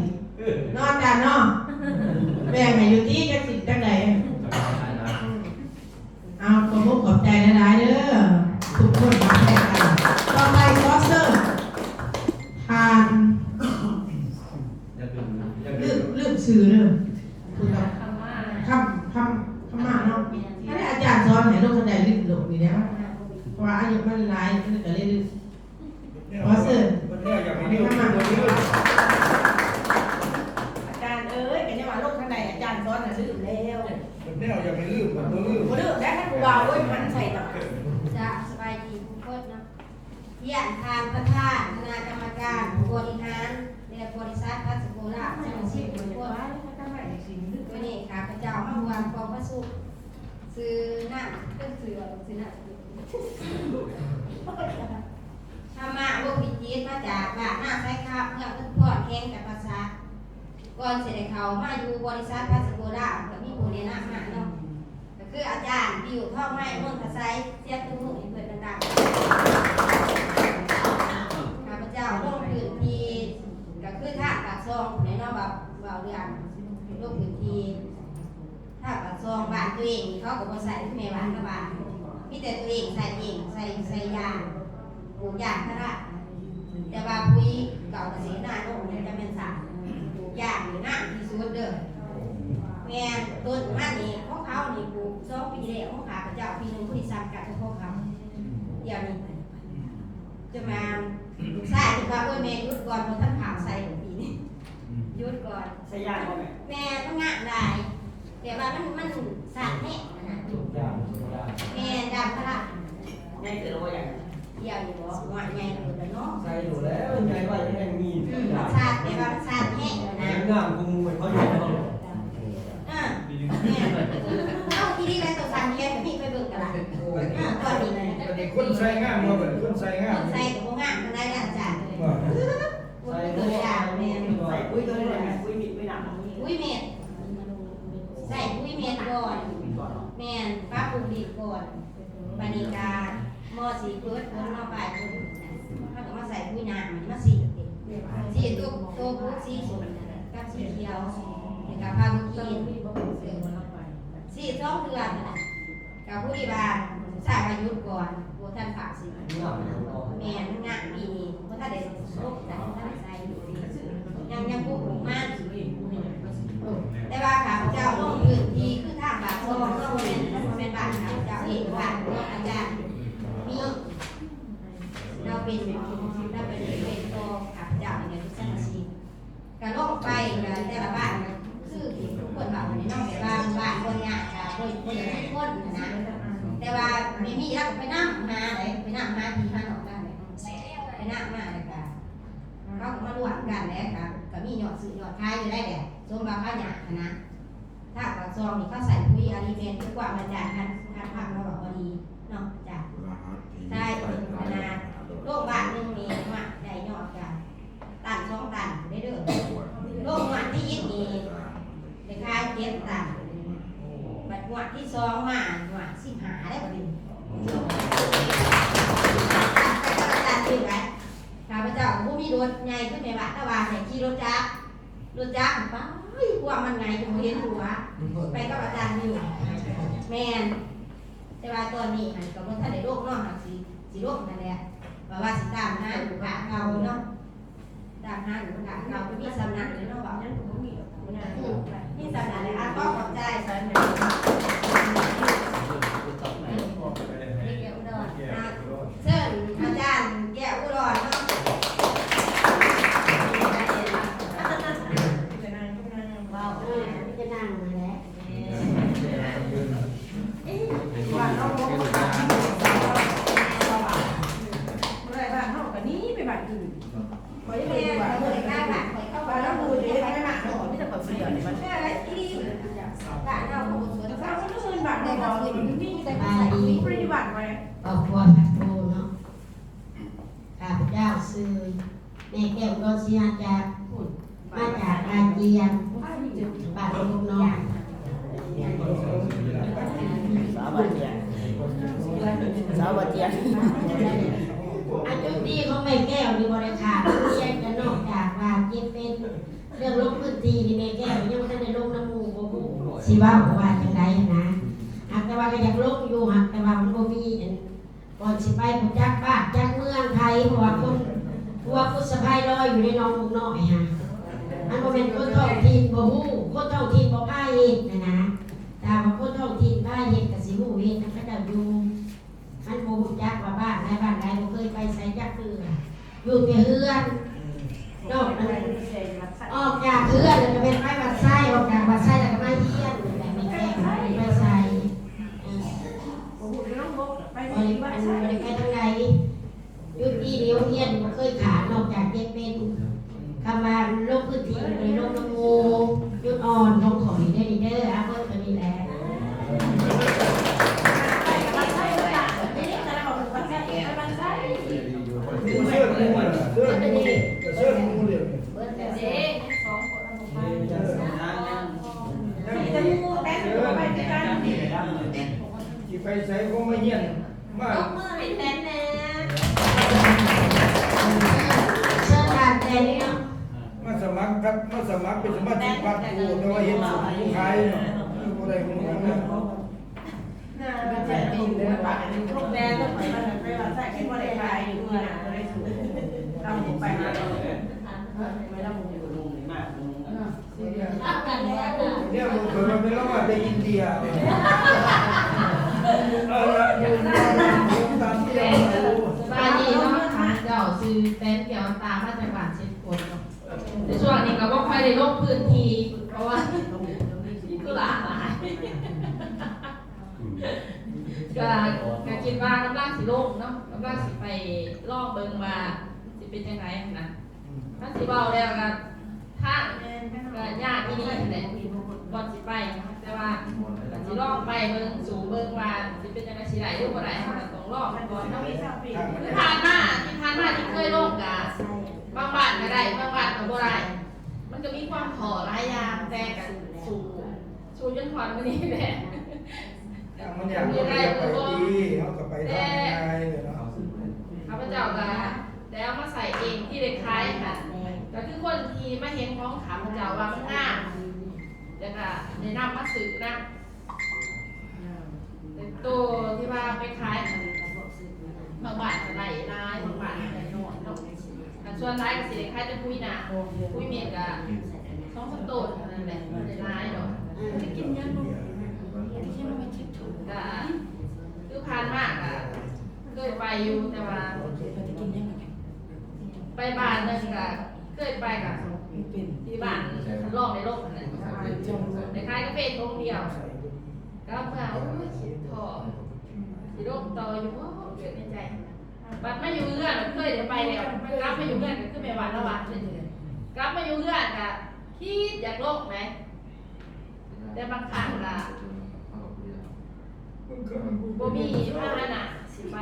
ເນາະ ອາຈານເນາະ. ແບ່ງໃຫ້ຢູ່ຕິ ຈັກສິບຈັກໃດ. ເອົາ ຂອບອົກຂອບໃຈຫຼາຍໆເດີ ທຸກຄົນມາແບ່ງກັນ. ຕໍ່ໄປຂໍເຊີນທ່ານ ລືມ ລືມຊື່ເດີ ຄືກັບຄຳ ຄຳ ຄຳມາເນາະ. ອັນນີ້ອາຈານສອນໃຫ້ລົງຄັນໄດລືມໂລດນີ້ແຫຼະ ເພາະວ່າອາຍຸມັນຫຼາຍ ມັນກະເລີຍລືມ. ຂໍເຊີນ ເພິ່ນແນວຢາກໃຫ້ລືມ ເພິ່ນບໍ່ລືມ. ອາຈານເອີຍ ກະຍັງວ່າລົງຄັນໄດອາຈານສອນນະລືມແລ້ວ. ເພິ່ນແນວຢາກໃຫ້ລືມ ເພິ່ນບໍ່ລືມ ບໍ່ລືມໄດ້. ທ່ານຜູ້ບ່າວ ໂອ້ຍ ຫັນໃສ່ເນາະ. ຈະສະບາຍດີທຸກຄົນເນາະ. ຮຽນທ່ານປະທານຄະນະກຳມະການຜູ້ບໍລິຫານ ແລະ ບໍລິສັດພັດສະໂກລາບ ທັງສິບຄົນ. ມື້ນີ້ຂ້າພະເຈົ້າມາຮ່ວມກອງປະຊຸມ ຊື່ນາງ ເປັນຊື່ວ່າ ຊື່ນາງ ທຳມະ ວົງວິຈິດ ມາຈາກບ້ານນາໄຊຄຳ ເມືອງອຸທຸມພອນ ແຂວງຈຳປາສັກ. ກ່ອນຊິໄດ້ເຂົ້າມາຢູ່ບໍລິສັດພັດສະໂກລາບ ກະມີຜູ້ແນະນຳມາເນາະ. ກະຄືອາຈານ ບິວ ທອງໄມ ມົນທະໄຊ ສຽງຕົບມືໃຫ້ເພິ່ນດັງໆ. ຂ້າພະເຈົ້າລົງພື້ນທີ່ ກະຄືທາງປາກຊ່ອງພຸ້ນແຫຼະເນາະ ເວົ້າ ເວົ້າເລື່ອງລົງພື້ນທີ່ ທາງປາກຊ່ອງບ້ານຕົວເອງ ເຂົາກະບໍ່ໃສ່ ຄືແມ່ບ້ານກັບບ້ານ ມີແຕ່ຕົວເອງໃສ່ເອງ ໃສ່ ໃສ່ຢາງ ປູກຢາງພາລາ. ແຕ່ວ່າປຸ໋ຍເກົ່າກະເສນາລົງ ຈະແມ່ນສານປູກຢາງນີ້ງາມທີ່ສຸດເດີ. ແມ່ນ ຕົ້ນມັນນີ້ຂອງເຂົານີ້ປູກສອງປີແລ້ວ ຂອງຂ້າພະເຈົ້າປີໜຶ່ງ ຜູ້ທີ່ຊ້ຳກັນຂອງເຂົາ. ດຽວນີ້ຈະມາ ລູກຊາຍເພິ່ນວ່າ ໂອ້ຍ ແມ່ຢຸດກ່ອນ ບໍ່ທັນພາວໃສ່ດອກປີນີ້ ຢຸດກ່ອນ. ໃສ່ຢາງບໍ່ແມ່? ແມ່ນ ມັນງາມຫຼາຍ ແຕ່ວ່າມັນ ມັນສາດແຮງຫັ້ນນະ. ຢາງ ຢາງ ແມ່ນ ຢາງພາລາ. ໃຫຍ່ເຕີບແລ້ວບໍ່ຢາງ? ດຽວນີ້ບໍ່ ວ່າໃຫຍ່ເຕີບແລ້ວເນາະ. ໃສ່ຢູ່ແລ້ວ ໃຫຍ່ໄວແຮງມີ. ອືມ ມັນສາດ ແຕ່ວ່າມັນສາດແຮງຫັ້ນນະ. ງາມກວ່າໝູ່ເຂົາຢູ່ເນາະ. ເອີ ແມ່ນ ເອົາ ທີ່ນີ້ແຫຼະ ໂຕສາດແຮງກະມີ ໄປເບິ່ງກະໄດ້. ເອີ ຕອນນີ້ນະ ອັນນີ້ຄົນໃສ່ງາມບໍ່? ເບິ່ງຄົນໃສ່ງາມ ຄົນໃສ່ກະບໍ່ງາມປານໃດແຫຼະອາຈານ. ບໍ່ ໃສ່ ໂອ້ຍ ຢາງ ແມ່ນ ໃສ່ປຸ໋ຍໂຕໃດແມ່? ປຸ໋ຍເມັດ ປຸ໋ຍນ້ຳ ປຸ໋ຍເມັດ. ໃສ່ປຸ໋ຍເມັດກ່ອນ. ແມ່ນ ປັບປຸງດິນກ່ອນ. ບາດນີ້ກະມໍຊິເປີດຝົນເນາະ ປາຍຝົນ ເຮົາກະມາໃສ່ປຸ໋ຍນ້ຳ ມາສີດ ສີດໂຕ ໂຕປູກສີສົ້ມກັບສີຂຽວ ແລ້ວກະພາວກີນ ສີດສອງເທື່ອຫັ້ນນະ. ກະພໍດີວ່າ ສາຍວ່າຢຸດກ່ອນ ບໍ່ທັນຝາກສີ. ແມ່ນ ງາມປີນີ້ ບໍ່ທັນໄດ້ລົງ ບໍ່ທັນໄດ້ໃສ່ ຍັງ ຍັງປຸກອອກມາ. ແຕ່ວ່າຂ້າພະເຈົ້າລົງພື້ນທີ່ຄືທາງບ້ານຊ່ອງເນາະ ບໍ່ແມ່ນ ບໍ່ແມ່ນບ້ານຂ້າພະເຈົ້າເອງ ບ້ານຂອງອາຈານມີ ລາວເປັນ ລາວເປັນ ເປັນຕໍ່ຂ້າພະເຈົ້າໃນວິຊາຊີບ. ກະລົງໄປ ກະແຕ່ລະບ້ານ ຄືທີ່ທຸກຄົນເວົ້ານີ້ເນາະ ແບບວ່າບ້ານບໍ່ຍາກ ກະບໍ່ ບໍ່ຢາກໃຫ້ຄົນຫັ້ນນະ. ແຕ່ວ່າແມ່ມີລາວກະໄປນຳຫາເດ້ ໄປນຳຫາພີ່ຫານ້ອງກັນ ໄປນຳມາ ແລ້ວກະເຂົາກະມາລວມກັນແຫຼະ ກະ ກະມີຍອດຊື້ຍອດຂາຍຢູ່ໄດ໋ແຫຼະ ສົມວ່າເຂົາຍາກຫັ້ນນະ. ທາງປາກຊ່ອງນີ້ເຂົາໃສ່ປຸ໋ຍອາລີແມນ ຄືຄວາມອາຈານ ທ່ານ ທ່ານພາກມາເວົ້າພໍດີເນາະ ອາຈານ ໃສ່ ໂລງບາດໜຶ່ງນີ້ ວ່າໄດ້ຍອດກະ ຕັນສອງຕັນໄດ້ເດີ. ລົງງວດທີໜຶ່ງນີ້ໄດ້ຂາຍເຈັດຕັນ ບັດງວດທີສອງມາ ງວດສິບຫ້າໄດ້ບັດນີ້. ອາຈານຖືກໄດ້ ຂ້າພະເຈົ້າກະບໍ່ມີລົດໃຫຍ່ຄືແມ່ບ້ານ ແຕ່ວ່າໃຫ້ຂີ່ລົດຈັກ ລົດຈັກໄປ ພວກມັນໃຫຍ່ຈົນບໍ່ເຫັນຫົວ ໄປກັບອາຈານຢູ່. ແມ່ນ ແຕ່ວ່າຕອນນີ້ຫັ້ນກະບໍ່ທັນໄດ້ລົງເນາະ ຫາກຊິ ຊິລົງຫັ້ນແຫຼະ ວ່າ ວ່າຊິຕາມຫາລູກຄ້າເກົ່າເນາະ. ຕາມຫາລູກຄ້າເກົ່າ ມີສ່ຳນັ້ນແຫຼະເນາະ ເວົ້າຫຍັງກະບໍ່ມີດອກ ມີສ່ຳນັ້ນແຫຼະ. ອ່າ ຂໍຂອບໃຈ ເຊີນອາຈານແກ້ວອຸດອນ ອ່າ ເຊີນອາຈານແກ້ວອຸດອນ ແມ່ແກ້ວ ກໍຊິມາຈາກພຸ້ນ ມາຈາກອາຈຽງ ບ້ານໂຄກນ້ອຍ ສາວອາຈຽງ ສາວອາຈຽງ. ອາ ຈຸດດີຂອງແມ່ແກ້ວນີ້ບໍ່ໄດ້ຂາດ ເພາະຫຍັງ ກະນອກຈາກວ່າເຈັບເປັນ ເລື່ອງລົງພື້ນທີ່ນີ້ ແມ່ແກ້ວຍັງບໍ່ທັນໄດ້ລົງນຳໝູ່ ບໍ່ຮູ້ຊິເວົ້າວ່າຈັ່ງໃດຫັ້ນນະ. ຫາກແຕ່ວ່າກະຢາກລົງຢູ່ ຫາກແຕ່ວ່າມັນບໍ່ມີອັນ ກ່ອນຊິໄປບໍ່ຈັກບ້ານຈັກເມືອງໃຜ ເພາະວ່າຄົນ ຜົວກຸດສະໄພລອຍຢູ່ໃນໜອງບົກນ້ອຍຫັ້ນ ມັນບໍ່ແມ່ນຄົນທ້ອງຖິ່ນບໍ່ຮູ້ ຄົນທ້ອງຖິ່ນບໍ່ພາເຮັດຫັ້ນນະ. ຖ້າວ່າຄົນທ້ອງຖິ່ນພາເຮັດກະຊິຮູ້ເຮັດນຳເຂົາເຈົ້າຢູ່. ມັນບໍ່ຮູ້ຈັກວ່າບ້ານໃດບ້ານໃດ ບໍ່ເຄີຍໄປໃສຈັກເທື່ອ ຢູ່ແຕ່ເຮືອນ. ນອກນັ້ນ ອອກຈາກເຮືອນແລ້ວກະແມ່ນໄປວັດໄຊ ອອກຈາກວັດໄຊແລ້ວກະມາຮຽນ ແບບນີ້ແຫຼະ ບໍ່ໄດ້ໄປໃສ ເອີ ບໍ່ໄດ້ໄປທາງໃດ. ຈຸດດີນີ້ໂຮງຮຽນບໍ່ເຄີຍຂາດ ນອກຈາກເຈັບເປັນ. ຄຳວ່າລົງພື້ນທີ່ ບໍ່ໄດ້ລົງນຳໝູ່ ຈຸດອ່ອນຂອງຂ້ອຍເດີນີ້ເດີ ອາ ເບິ່ງໂຕນີ້ແຫຼະ. ຊິໄປໃສກໍມາຮຽນ ມາ ຕົບມືໃຫ້ແຕນແດ່ ເຊີນທ່ານແຕນເນາະ ມາສະໝັກກັບ ມາສະໝັກເປັນສະມາຊິກພັກ ແຕ່ວ່າເຮັດສວນຂາຍເນາະ ບໍ່ໄດ້ຮູ້ນະ. ແຕ່ລາວໄປຫາ ດຽວເພິ່ນວ່າເປັນລາວມາແຕ່ອິນເດຍ ເອົາລະ ຢູ່ຕາມທີ່ເຮົາຮູ້. ສະບາຍດີເນາະ ຂ້າພະເຈົ້າຊື່ແຕນ ແກ້ວອັນຕາ ມາຈາກບ້ານເຊດໂຄດເນາະ. ແຕ່ຊ່ວງນີ້ກະບໍ່ຄ່ອຍໄດ້ລົງພື້ນທີ່ ເພາະວ່າມີທຸລະຫຼາຍ ກະ ກະຄິດວ່າກຳລັງຊິລົງເນາະ ກຳລັງຊິໄປລອງເບິ່ງວ່າຊິເປັນຈັ່ງໃດຫັ້ນນະ. ຄັນຊິເວົ້າແລ້ວກະ ທາງກະຍາກອີ່ຫຼີຫັ້ນແຫຼະ ບ່ອນຊິໄປ ແຕ່ວ່າກະຊິລອງໄປເບິ່ງ ສູ້ເບິ່ງວ່າຊິເປັນຈັ່ງໃດ ຊິໄດ້ຫຼືບໍ່ໄດ້ ເຮົາກະຕ້ອງລອງກ່ອນເນາະ. ຄືຜ່ານມາ ທີ່ຜ່ານມາທີ່ເຄີຍລົງກະ ບາງບ້ານກະໄດ້ ບາງບ້ານກະບໍ່ໄດ້ ມັນກະມີຄວາມທໍ້ຫຼາຍຢ່າງ ແຕ່ກະສູ້ ສູ້ຈົນຮອດມື້ນີ້ແຫຼະ. ມັນຢາກໄດ້ ເຮົາກະໄປທາງງ່າຍເລີຍເນາະ. ຂ້າພະເຈົ້າກະໄດ້ເອົາມາໃຊ້ເອງ ທີ່ໄດ້ຂາຍຫັ້ນ ກະຄືຄົນທີ່ມາເຫັນຂອງຂ້າພະເຈົ້າວ່າມັນງາມ ແລ້ວກະໄດ້ນຳມາຊື້ນຳ. ແຕ່ໂຕທີ່ວ່າໄປຂາຍຫັ້ນ ບາງບ້ານກະໄດ້ຫຼາຍ ບາງບ້ານກະໄດ້ໜ້ອຍເນາະ. ອັນສ່ວນຫຼາຍກະຊິໄດ້ຂາຍແຕ່ປຸ໋ຍນາ ປຸ໋ຍເມັດກະສອງສາມໂຕເທົ່ານັ້ນແຫຼະ ບໍ່ໄດ້ຫຼາຍດອກ. ກະຄືຜ່ານມາກະເຄີຍໄປຢູ່ ແຕ່ວ່າໄປບ້ານໜຶ່ງກະເຄີຍໄປກະທີ່ບ້ານລອງໄດ້ລົງຫັ້ນແຫຼະ ໄດ້ຂາຍກາເຟຖົງດຽວ ກັບມາ ໂອ້ຍ ຄິດທໍ້ ຊິລົງຕໍ່ຢູ່ບໍ່ ຄິດໃນໃຈ. ບັດມາຢູ່ເຮືອນ ເຄີຍໄດ້ໄປແລ້ວ ກັບມາຢູ່ເຮືອນກະຄືແມ່ບ້ານລາວວ່າ ກັບມາຢູ່ເຮືອນກະຄິດຢາກລົງໃດ ແຕ່ບາງຄັ້ງກະບໍ່ມີພາຫະນະຊິໄປ.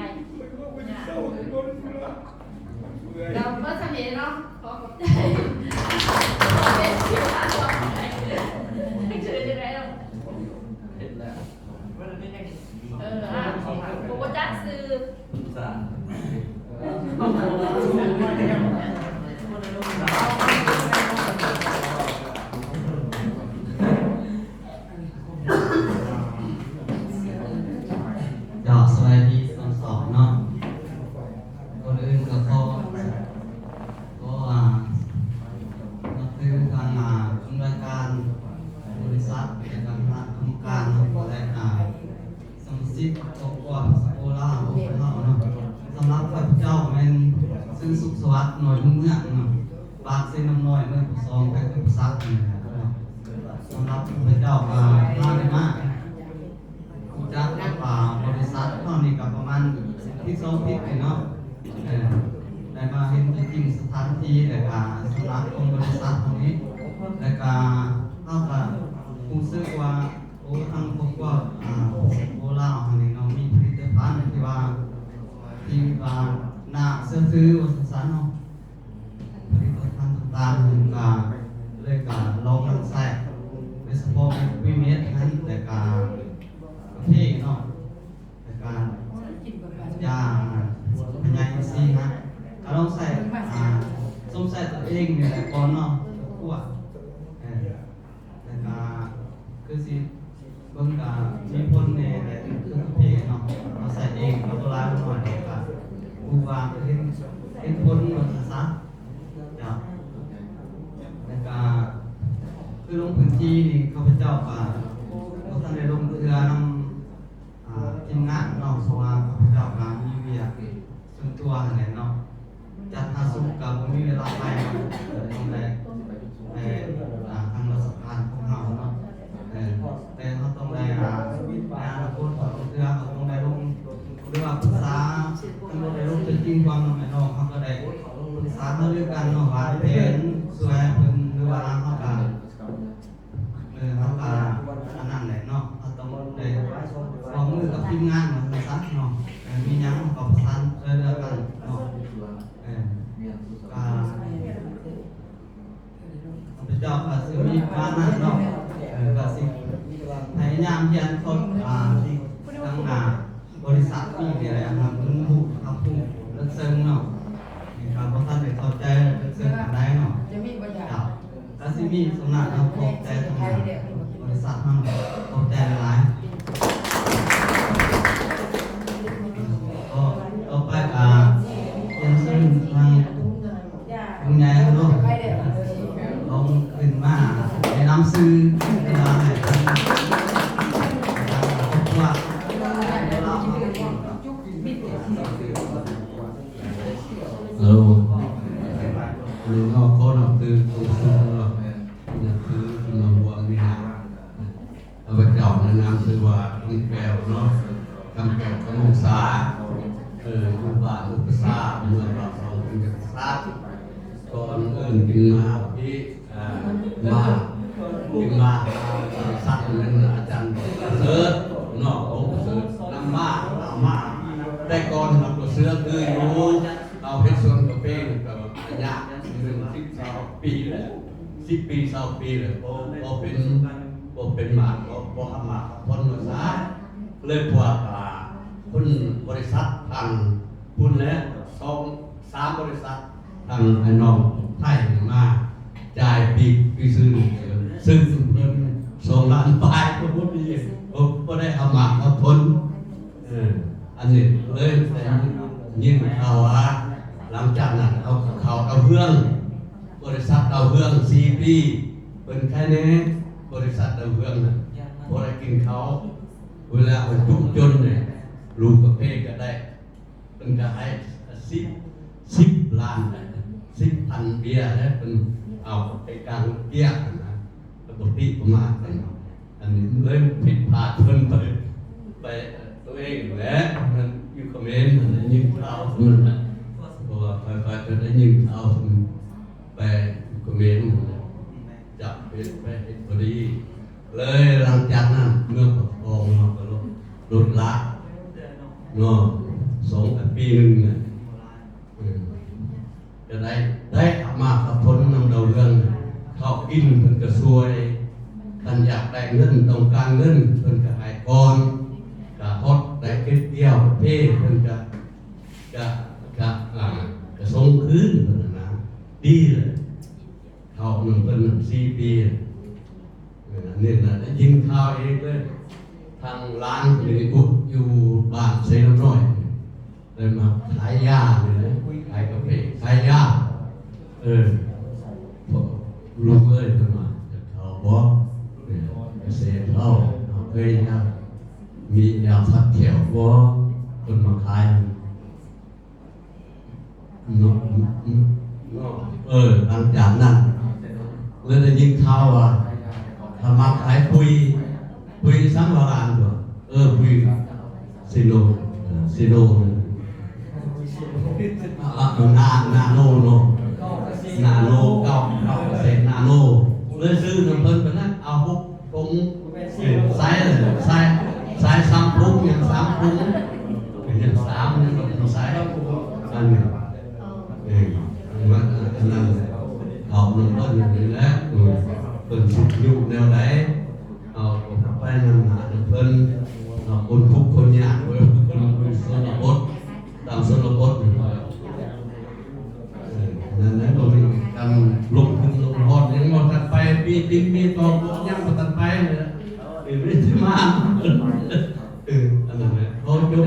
ກະເບິດສ່ຳນີ້ເນາະ ຂໍຂອບໃຈ ເອີ ອ່າ ບໍ່ຮູ້ຈັກຊື່. ເຈົ້າ ສະບາຍດີທັງສອງເນາະ. ກ່ອນອື່ນກະຂໍ ຂໍ ອ່າ ນັບຖືທາງ ອ່າ ຜູ້ອຳນວຍການບໍລິສັດ ແລະກະຄະນະກຳມະການ ແລະ ອ່າ ສະມາຊິກຄອບຄົວພາສະໂກລາວຂອງເຮົາເນາະ. ສຳລັບຂ້າພະເຈົ້າແມ່ນ ຊື່ສຸກສະຫວັດ ໜ້ອຍບຸນເມືອງເນາະ ບ້ານເຊນ້ຳນ້ອຍ ເມືອງປາກຊ່ອງ ແຂວງຈຳປາສັກນີ້ແຫຼະເນາະ. ສຳລັບຂ້າພະເຈົ້າກະ ພາໄດ້ມາ ຮູ້ຈັກກັບ ອ່າ ບໍລິສັດເຮົານີ້ກະປະມານທິດສອງທິດນີ້ເນາະ. ເອີ ໄດ້ມາເຫັນຕົວຈິງສະຖານທີ່ ແລະກະສຳນັກຂອງບໍລິສັດເຮົານີ້ ແລະກະເຮົາກະຮູ້ສຶກວ່າ ໂອ້ ທາງພວກ ພວກ ອ່າ ໂອລາວເຮົານີ້ເນາະ ມີຜະລິດຕະພັນທີ່ວ່າ ທີ່ວ່າໜ້າເຊື່ອຖືວ່າຊັ້ນເນາະ. ການກະເລີຍກະລອງນຳໃຊ້ ໂດຍສະເພາະວິເມັດຫັ້ນ ແລະກະກາເຟເນາະ ແລະກະຢາພະຍາອິນຊີຫັ້ນ ກະລອງໃຊ້ ອ່າ ຊົມໃຊ້ຕົວເອງນີ້ແຫຼະກ່ອນເນາະ ກວດ ເອີ ແລ້ວກະຄືຊິເບິ່ງກະມີຜົນແດ່ແຫຼະ ຄືເພເນາະ ເຮົາໃຊ້ເອງກະບໍ່ຫຼາຍບໍ່ໜ້ອຍ ກະຮູ້ວ່າເຫັນ ເຫັນຜົນວ່າຊັ້ນຊະ ເຈົ້າ. ແລ້ວກະຄືລົງພື້ນທີ່ນີ້ ຂ້າພະເຈົ້າກະບໍ່ທັນໄດ້ລົງເທື່ອນຳ ອ່າ ທີມງານເນາະ ເພາະວ່າຂ້າພະເຈົ້າກະມີວຽກສ່ວນຕົວຫັ້ນແຫຼະເນາະ ຈັນຫາສຸກກະບໍ່ມີເວລາໄປເນາະ ເອີ ຕ້ອງໄດ້ ແຕ່ ອ່າ ທາງລາຊະການຂອງເຮົາເນາະ ເອີ ແຕ່ເຮົາຕ້ອງໄດ້ ອ່າ ໃນອະນາຄົດເຮົາເທື່ອເຮົາຕ້ອງໄດ້ລົງ ຫຼືວ່າປຶກສາ ຄັນບໍ່ໄດ້ລົງຕົວຈິງຄວາມນຳອ້າຍນ້ອງ ເຮົາກະໄດ້ປຶກສາຫາລືກັນເນາະ ວາງແຜນຊ່ວຍເພິ່ນ ຫຼືວ່າເຮົາກະ ເອີ ເຮົາກະອັນນັ້ນແຫຼະເນາະ ເຮົາຕ້ອງໄດ້ຮ່ວມມືກັບທີມງານວ່າຊັ້ນຊະເນາະ ເອີ ມີຫຍັງເຮົາກະປະສານຊ່ວຍເຫຼືອກັນເນາະ ເອີ ກະ ຂ້າພະເຈົ້າກະຊິມີປະມານນັ້ນເນາະ ເອີ ກະຊິພະຍາຍາມຮຽນສົດ ອ່າ ທີ່ທາງໜ້າ ບໍລິສັດນີ້ແຫຼະ ເຮົາເພິ່ງຮູ້ຮັບຮູ້ເລິກເຊິ່ງເນາະ ນີ້ກະບໍ່ທັນໄດ້ເຂົ້າໃຈເລິກເຊິ່ງປານໃດເນາະ ເຈົ້າ ກະຊິມີສ່ວນນັ້ນເນາະ ຂອບໃຈທາງບໍລິສັດເຮົາ ຂອບໃຈຫຼາຍໆ ຕໍ່ໄປກະຮຽນເຊີນທາງ ລຸງໃຫຍ່ເຮົາເນາະ ລອງຂຶ້ນມາແນະນຳຊື່ ແລະກະໃຫ້ເພິ່ນ ເອີ ເນາະ ຂໍນັບຖືຕົວສູງເນາະ ນັບຖືເນາະ ຄວາມມີ ຂ້າພະເຈົ້າແນະນຳຊື່ວ່າ ຄຳແກ້ວເນາະ ຄຳແກ້ວ ຄຳວົງສາ ເອີ ຢູ່ບ້ານອຸປະຊາ ເມືອງປາກຊ່ອງ ເປັນຈັກສາ ກ່ອນອື່ນຈຶ່ງມາທີ່ ເອີ ມາ ຈຶ່ງມາຫາສັກໜຶ່ງ ອາຈານປະເສີດເນາະ ອົງປະເສີດນຳມາ ເອົາມາ ແຕ່ກ່ອນເຮົາກະເຊື່ອຖືຢູ່ ເຮົາເຮັດສວນກາເຟກະໄລຍະໜຶ່ງ ສິບ ຊາວປີແລ້ວ ສິບປີ ຊາວປີແລ້ວ ບໍ່ ບໍ່ເປັນ ບໍ່ເປັນໝາກ ບໍ່ ບໍ່ຮັບໝາກຮັບຜົນວ່າຊະ ເລີຍພວກ ອ່າ ຄົນບໍລິສັດທາງພຸ້ນແຫຼະ ສອງສາມບໍລິສັດ ທາງອ້າຍນ້ອງໄທມາຈ່າຍປີ ປີຊື່ ຊຶ່ງເພິ່ນສອງລ້ານປາຍກະບໍ່ໄດ້ ບໍ່ ບໍ່ໄດ້ຮັບໝາກຮັບຜົນ ເອີ ອັນນີ້ເລີຍໄດ້ຍິນຂ່າວວ່າ ຫຼັງຈາກນັ້ນເຂົາ ເຂົາດາວເຮືອງ ບໍລິສັດດາວເຮືອງສີ່ປີ ເພິ່ນໄຄແນ່ ບໍລິສັດດາວເຮືອງນະ ບໍ່ໄດ້ກິນເຂົ້າ ເວລາເພິ່ນທຸກຈົນນີ້ ລູກກາເຟກະໄດ້ ເພິ່ນກະໃຫ້ສິບ ສິບລ້ານ ສິບພັນເບຍ ແລ້ວເພິ່ນເອົາໄປກາງເບຍຫັ້ນນະ ແລ້ວບໍ່ຕິປະມາດກັນ ອັນນີ້ເລີຍຜິດພາດເພິ່ນໄປ ໄປຕົວເອງແຫຼະ ນັ້ນຢູ່ຂະເໝນຫັ້ນໄດ້ຍິນຂ່າວເພິ່ນນະ ເພາະວ່າຂ້ອຍ ຂ້ອຍກະໄດ້ຍິນຂ່າວເພິ່ນໄປຂະເໝນຫັ້ນແຫຼະ ຈັບເຮັດໄປເຮັດບໍ່ດີ ເລີຍຫຼັງຈາກນັ້ນເມືອງປາກຊ່ອງເຮົາກະລົດ ລົດລະເນາະ ສອງ ປີໜຶ່ງນະ ເອີ ກະໄດ້ ໄດ້ເອົາມາກະຜົນນຳດາວເຮືອງ ເຂົ້າກິນເພິ່ນກະຊ່ວຍ ຄັນຢາກໄດ້ເງິນ ຕ້ອງການເງິນ ເພິ່ນກະໃຫ້ກ່ອນ ກະຮອດໄດ້ເກັບກ່ຽວເພ ເພິ່ນກະ ກະ ກະ ອ່າ ກະສົ່ງຄືນເພິ່ນຫັ້ນນະ ດີເລີຍ ເຂົ້ານຳເພິ່ນນຳສີ່ປີ ເອີ ອັນນີ້ນະໄດ້ຍິນຂ່າວເອງເລີຍ ທາງຫຼານເພິ່ນຢູ່ ຢູ່ບ້ານໄຊນ້ອຍ ໄດ້ມາຂາຍຢານີ້ແຫຼະ ຂາຍກາເຟ ຂາຍຢາ ເອີ ລູກເອີຍ ເພິ່ນວ່າ ຢາກເຂົ້າບໍ່ ເອີ ກະເສດເຂົ້າ ເອີຍ ຢາກ ມີຢາຂັດແຂ້ວບໍ່ ເພິ່ນມາຂາຍ ເນາະ ເນາະ ເອີ ຫຼັງຈາກນັ້ນ ເລີຍໄດ້ຍິນຂ່າວວ່າ ຖ້າມາຂາຍປຸຍ ປຸຍສັງວາລານຕົວະ ເອີ ປຸຍ ຊີໂນ ເອີ ຊີໂນ ອາ ນາ ນາໂນເນາະ ນາໂນ ເກົ້າ ເກົ້າເປີເຊັນ ນາໂນ ເລີຍຊື້ນຳເພິ່ນໄປນະ ເອົາຫົກ ຜົງ ເອີ ສາຍ ສາຍ ສາຍສາມຜົງ ຫຍັງສາມຜົງ ຫຍັງສາມ ຫຍັງສາຍ ອັນນີ້ ເອີ ມັນ ອັນນັ້ນ ເອົາ ຢູ່ແນວໃດ ເຮົາກໍໄປນຳໜ້ານຳເພິ່ນ ເຮົາຄົນທຸກຄົນຍາກ ເພິ່ນຢູ່ຊົນນະບົດ ຕາມຊົນນະບົດນີ້ ເອີ ນັ້ນແຫຼະ ບໍ່ມີການລົງທຶນລົງຮອນ ຍັງບໍ່ທັນໄປ ມີຕິດມີຕໍ່ ຍັງບໍ່ທັນໄປເລີຍ ເອີ ມີແຕ່ມາ ເອີ ອັນນັ້ນແຫຼະ ຂໍຈົບແລ້ວ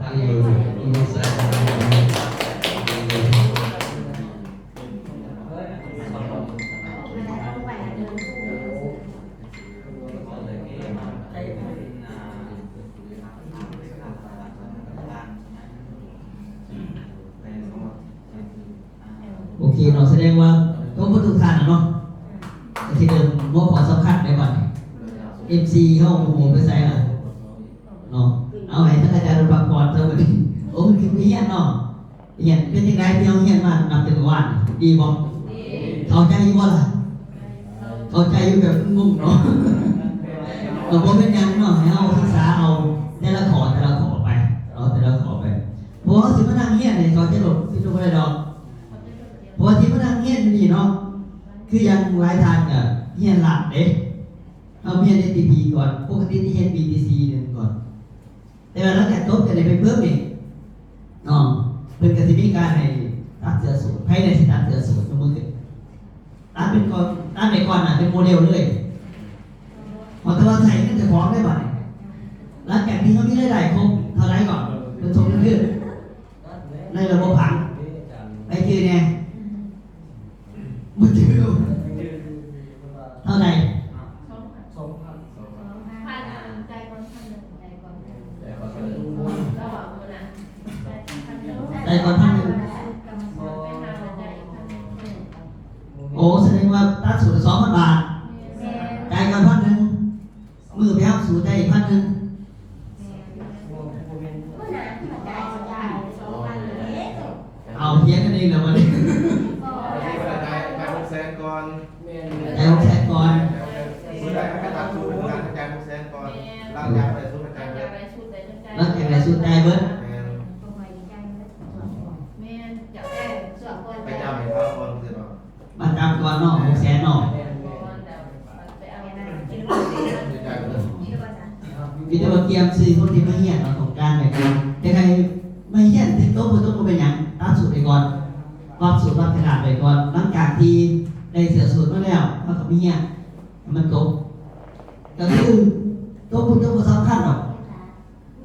ທາງເບິ່ງ ໂອເຄເນາະ ສະແດງວ່າທຸກຄົນທຸກທ່ານນະເນາະ ທີ່ເດີນຫົວຂໍ້ສຳຄັນໃນບັດນີ້ ເອັຟຊີເຮົາບໍ່ຮູ້ໄປໃສລະເນາະ ເອົາໃຫ້ທ່ານອາຈານໄດ້ພັກຜ່ອນຊະມື້ນີ້ ໂອ້ ເພິ່ນຄືໄປຮຽນເນາະ ຮຽນເປັນຈັ່ງໃດ ທີ່ເຮົາຮຽນມານັບແຕ່ມື້ວານນີ້ ດີບໍ່? ດີ ເຂົ້າໃຈຢູ່ບໍ່ລະ? ເຂົ້າໃຈຢູ່ແບບງງເນາະ ກໍບໍ່ເປັນຫຍັງເນາະ ໃຫ້ເຮົາສຶກສາເອົາແຕ່ລະຂໍ້ ແຕ່ລະຂໍ້ໄປ ເອົາແຕ່ລະຂໍ້ໄປ ບໍ່ວ່າເຮົາຊິມານັ່ງຮຽນໃຫ້ເຂົ້າໃຈໂລດ ຊິບໍ່ໄດ້ດອກ ເພາະວ່າທີ່ມານັ່ງຮຽນຢູ່ນີ້ເນາະ ຄືຢ່າງຫຼາຍທ່ານກໍຮຽນລາດເດ້ ເຮົາຮຽນເອສທີພີກ່ອນ ປົກກະຕິຈະຮຽນບີທີຊີໜຶ່ງກ່ອນ ແຕ່ວ່າຫຼັງຈາກຈົບຈະໄດ້ໄປເພີ່ມອີກເນາະ ເພິ່ນກໍຊິມີການໃຫ້ຕັດເສື້ອສູດ ໃຜແດ່ຊິຕັດເສື້ອສູດ ຍົກມືຂຶ້ນ ຕັດເປັນກ່ອນ ຕັດໄປກ່ອນນະ ເປັນໂມເດວເລີຍ ເພາະແຕ່ວ່າໃຊ້ເງິນເຈົ້າຂອງໄດ້ບັດນີ້ ຫຼັງຈາກທີ່ເຮົາມີລາຍໄດ້ຄົບເທົ່າໃດກໍເພິ່ນສົ່ງເງິນຄືນ ໃນລະບົບຜັງ ໃຜຈື່ແດ່? ບໍ່ຈື່ ເທົ່າໃດ? ສອງພັນ ສອງພັນ ຈ່າຍກ່ອນພັນໜຶ່ງ ຈ່າຍກ່ອນພັນໜຶ່ງ ໂອ້ ສະແດງວ່າຕັດສູດສອງພັນບາດ ແມ່ນ ຈ່າຍກ່ອນພັນໜຶ່ງ ມື້ໄປຮັບສູດໄດ້ອີກພັນໜຶ່ງ ແມ່ນ ບໍ່ແມ່ນ ຫົວໜ້າທີ່ມາຈ່າຍສອງພັນເດ້ ເອົາ ຖຽງກັນອີກແລ້ວບັດນີ້ ບໍ່ ຈ່າຍ ຈ່າຍຫົກແສນກ່ອນ ແມ່ນ ຈ່າຍຫົກແສນກ່ອນ ມື້ໃດເຮົາໄປຕັດສູດ ເຮົາຈ່າຍຫົກແສນກ່ອນ ແມ່ນ ຫຼັງຈາກໄດ້ສູດ ເຮົາຈ່າຍ ຫຼັງຈາກໄດ້ສູດ ໄດ້ຈັກຈ່າຍ ຫຼັງຈາກໄດ້ສູດ ຈ່າຍເບິດ ແມ່ນ ແມ່ນ ຢາກໄດ້ສ່ວນກ່ອນ ໄປຈ່າຍໃຫ້ເຂົາກ່ອນ ຄືວ່າ ມາຕາມກ່ອນເນາະ ຫົກແສນເນາະ ມີແຕ່ວ່າກຽມຊື່ຄົນທີ່ມາຮຽນເນາະ ຕ້ອງການແບບນັ້ນ ຢາກໃຫ້ມາຮຽນຕິດຕົບບໍ່ຕົກບໍ່ເປັນຫຍັງ ຕັດສູດໄປກ່ອນ ປັບສູດປັບຂະໜາດໄປກ່ອນ ຫຼັງຈາກທີ່ໄດ້ເສື້ອສູດມາແລ້ວ ເຮົາກໍມາຮຽນໃຫ້ມັນຕົກ ກໍຄືຕົກບໍ່ຕົກບໍ່ສຳຄັນດອກ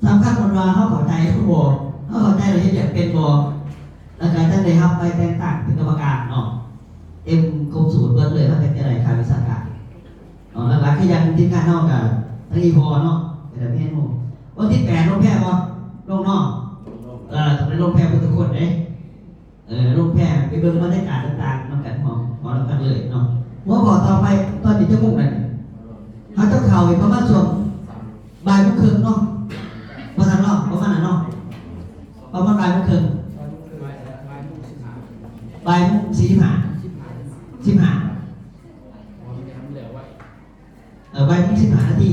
ສຳຄັນແມ່ນວ່າເຮົາເຂົ້າໃຈຫຼືບໍ່ ເຮົາເຂົ້າໃຈແລ້ວເຮັດວຽກເປັນບໍ່ ແລ້ວກໍຈັ່ງໄດ້ຮັບໃບແຕ່ງຕັ້ງເປັນກຳມະການເນາະ ເຕັມຄົບສູດເບິດເລີຍ ເຮົາຈັ່ງຈະໄດ້ຄ່າວິຊາການເນາະ ຫຼັກໆຄືຢ່າງທີມງານເຮົາກໍທັງອີ່ພໍເນາະ ກໍໄດ້ເຮັດຮູ້ ວັນທີແປດລົງແພບໍ່? ລົງເນາະ ເອີ ຕ້ອງໄດ້ລົງແພເບິດທຸກຄົນເດ້. ເອີ ລົງແພໄປເບິ່ງບັນຍາກາດຕ່າງໆນຳກັນ ເວົ້ານຳກັນເລີຍເນາະ. ຫົວຂໍ້ຕໍ່ໄປ ຕອນນີ້ຈັກໂມງແລ້ວນີ້? ເຮົາຈະເຂົ້າໄປປະມານຊ່ວງບ່າຍໂມງເຄິ່ງເນາະ ວ່າຊັ້ນເນາະ ປະມານນັ້ນເນາະ ປະມານບ່າຍໂມງເຄິ່ງ ບ່າຍໂມງສີ່ສິບຫ້າ ສິບຫ້າ ເອີ ບ່າຍໂມງສິບຫ້ານາທີ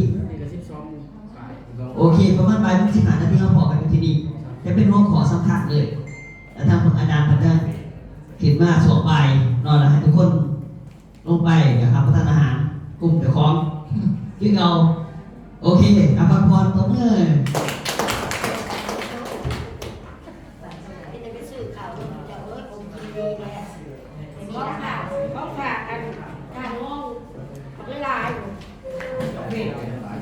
ໂອເຄ ປະມານບ່າຍໂມງສິບຫ້ານາທີ ເຮົາພໍ້ກັນຢູ່ທີ່ນີ້ ຈະເປັນຫົວຂໍ້ສຳຄັນເລີຍ ແລ້ວທາງອາຈານເພິ່ນຈະຂຶ້ນມາຊ່ວງບ່າຍເນາະ ແລ້ວໃຫ້ທຸກຄົນລົງໄປ ແລ້ວຮັບປະທານອາຫານກຸ່ມເຈົ້າຂອງຄືເກົ່າ. ໂອເຄ ອ່ະ ພັກຜ່ອນ ຕົບມື. ເປັນໄປຊື້ເຂົ້າເບິ່ງເຈົ້າເອີຍ ອົງກິນດີແທ້ ຂອງຝາກ ຂອງຝາກອັນທ່ານຮອງບັກຫຼາຍໆ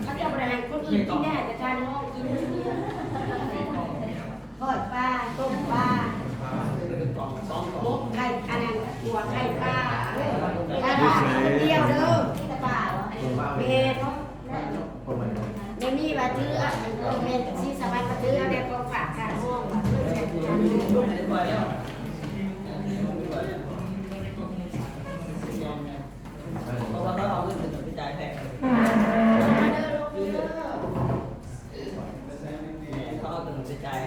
ເຂົາເຈົ້າບໍ່ໄດ້ໃຫ້ຄົນອື່ນກິນໄດ້ ໃຫ້ແຕ່ທ່ານຮອງກິນຄົນດຽວ ທອດປາ ຕົ້ມປາ ໝົກໄຂ່ ອັນນັ້ນ ຂົ້ວໄຂ່ປາ ແຕ່ປາຄົນດຽວເດີ ມີແຕ່ປາ ແມ່ນ ແມ່ມີວ່າຖື ແມ່ນສີສະຫວັນວ່າຖືເອົາແດ່ຂອງຝາກທ່ານຮອງ ເພາະວ່າເຂົາເອົາເງິນໄປຈ່າຍແຂກ ເຂົາເອົາເງິນໄປຈ່າຍ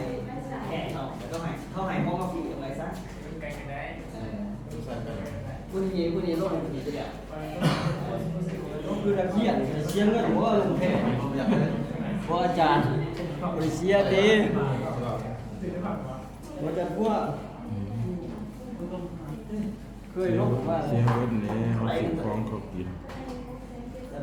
ແຂກເນາະ ເຂົາໃຫ້ ເຂົາໃຫ້ຂອງມາຟຣີຈັ່ງໃດຊະ ເອີ ຜູ້ນີ້ ຜູ້ນີ້ລົງໃຫ້ຜູ້ນີ້ໄປແລ້ວ. ຄືນັກຮຽນເສຍເງິນບໍ່ ລົງແພ ບໍ່ ອາຈານ ບໍ່ໄດ້ເສຍເດ້ ບໍ່ຈັກພວກ ເຄີຍລົງວ່າ ເສຍເງິນເດ້ ເຮົາຊື້ຂອງເຂົາກິນ.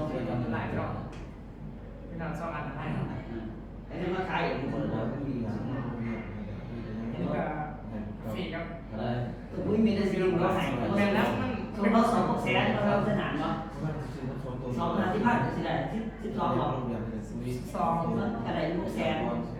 ສອງເປັນເທົ່າໃດເນາະ? ເປັນເທົ່າສອງອັນຫັ້ນແຫຼະ. ອັນນີ້ມາຂາຍເອງຄົນລະບໍ່ມີຫຍັງ. ອັນນີ້ກໍຟຣີກັບ ກໍບໍ່ມີແຕ່ຊິລົງເຮົາໃຫ້. ແມ່ນແລ້ວ ມັນ ສົມມຸດເຮົາສອງແສນ ເຮົາສະໜາມເນາະ ສອງຫ້າສິບພັນກໍຊິໄດ້ ສິບ ສິບສອງບໍ່? ສອງ ມັນກໍໄດ້ຫົກແສນ.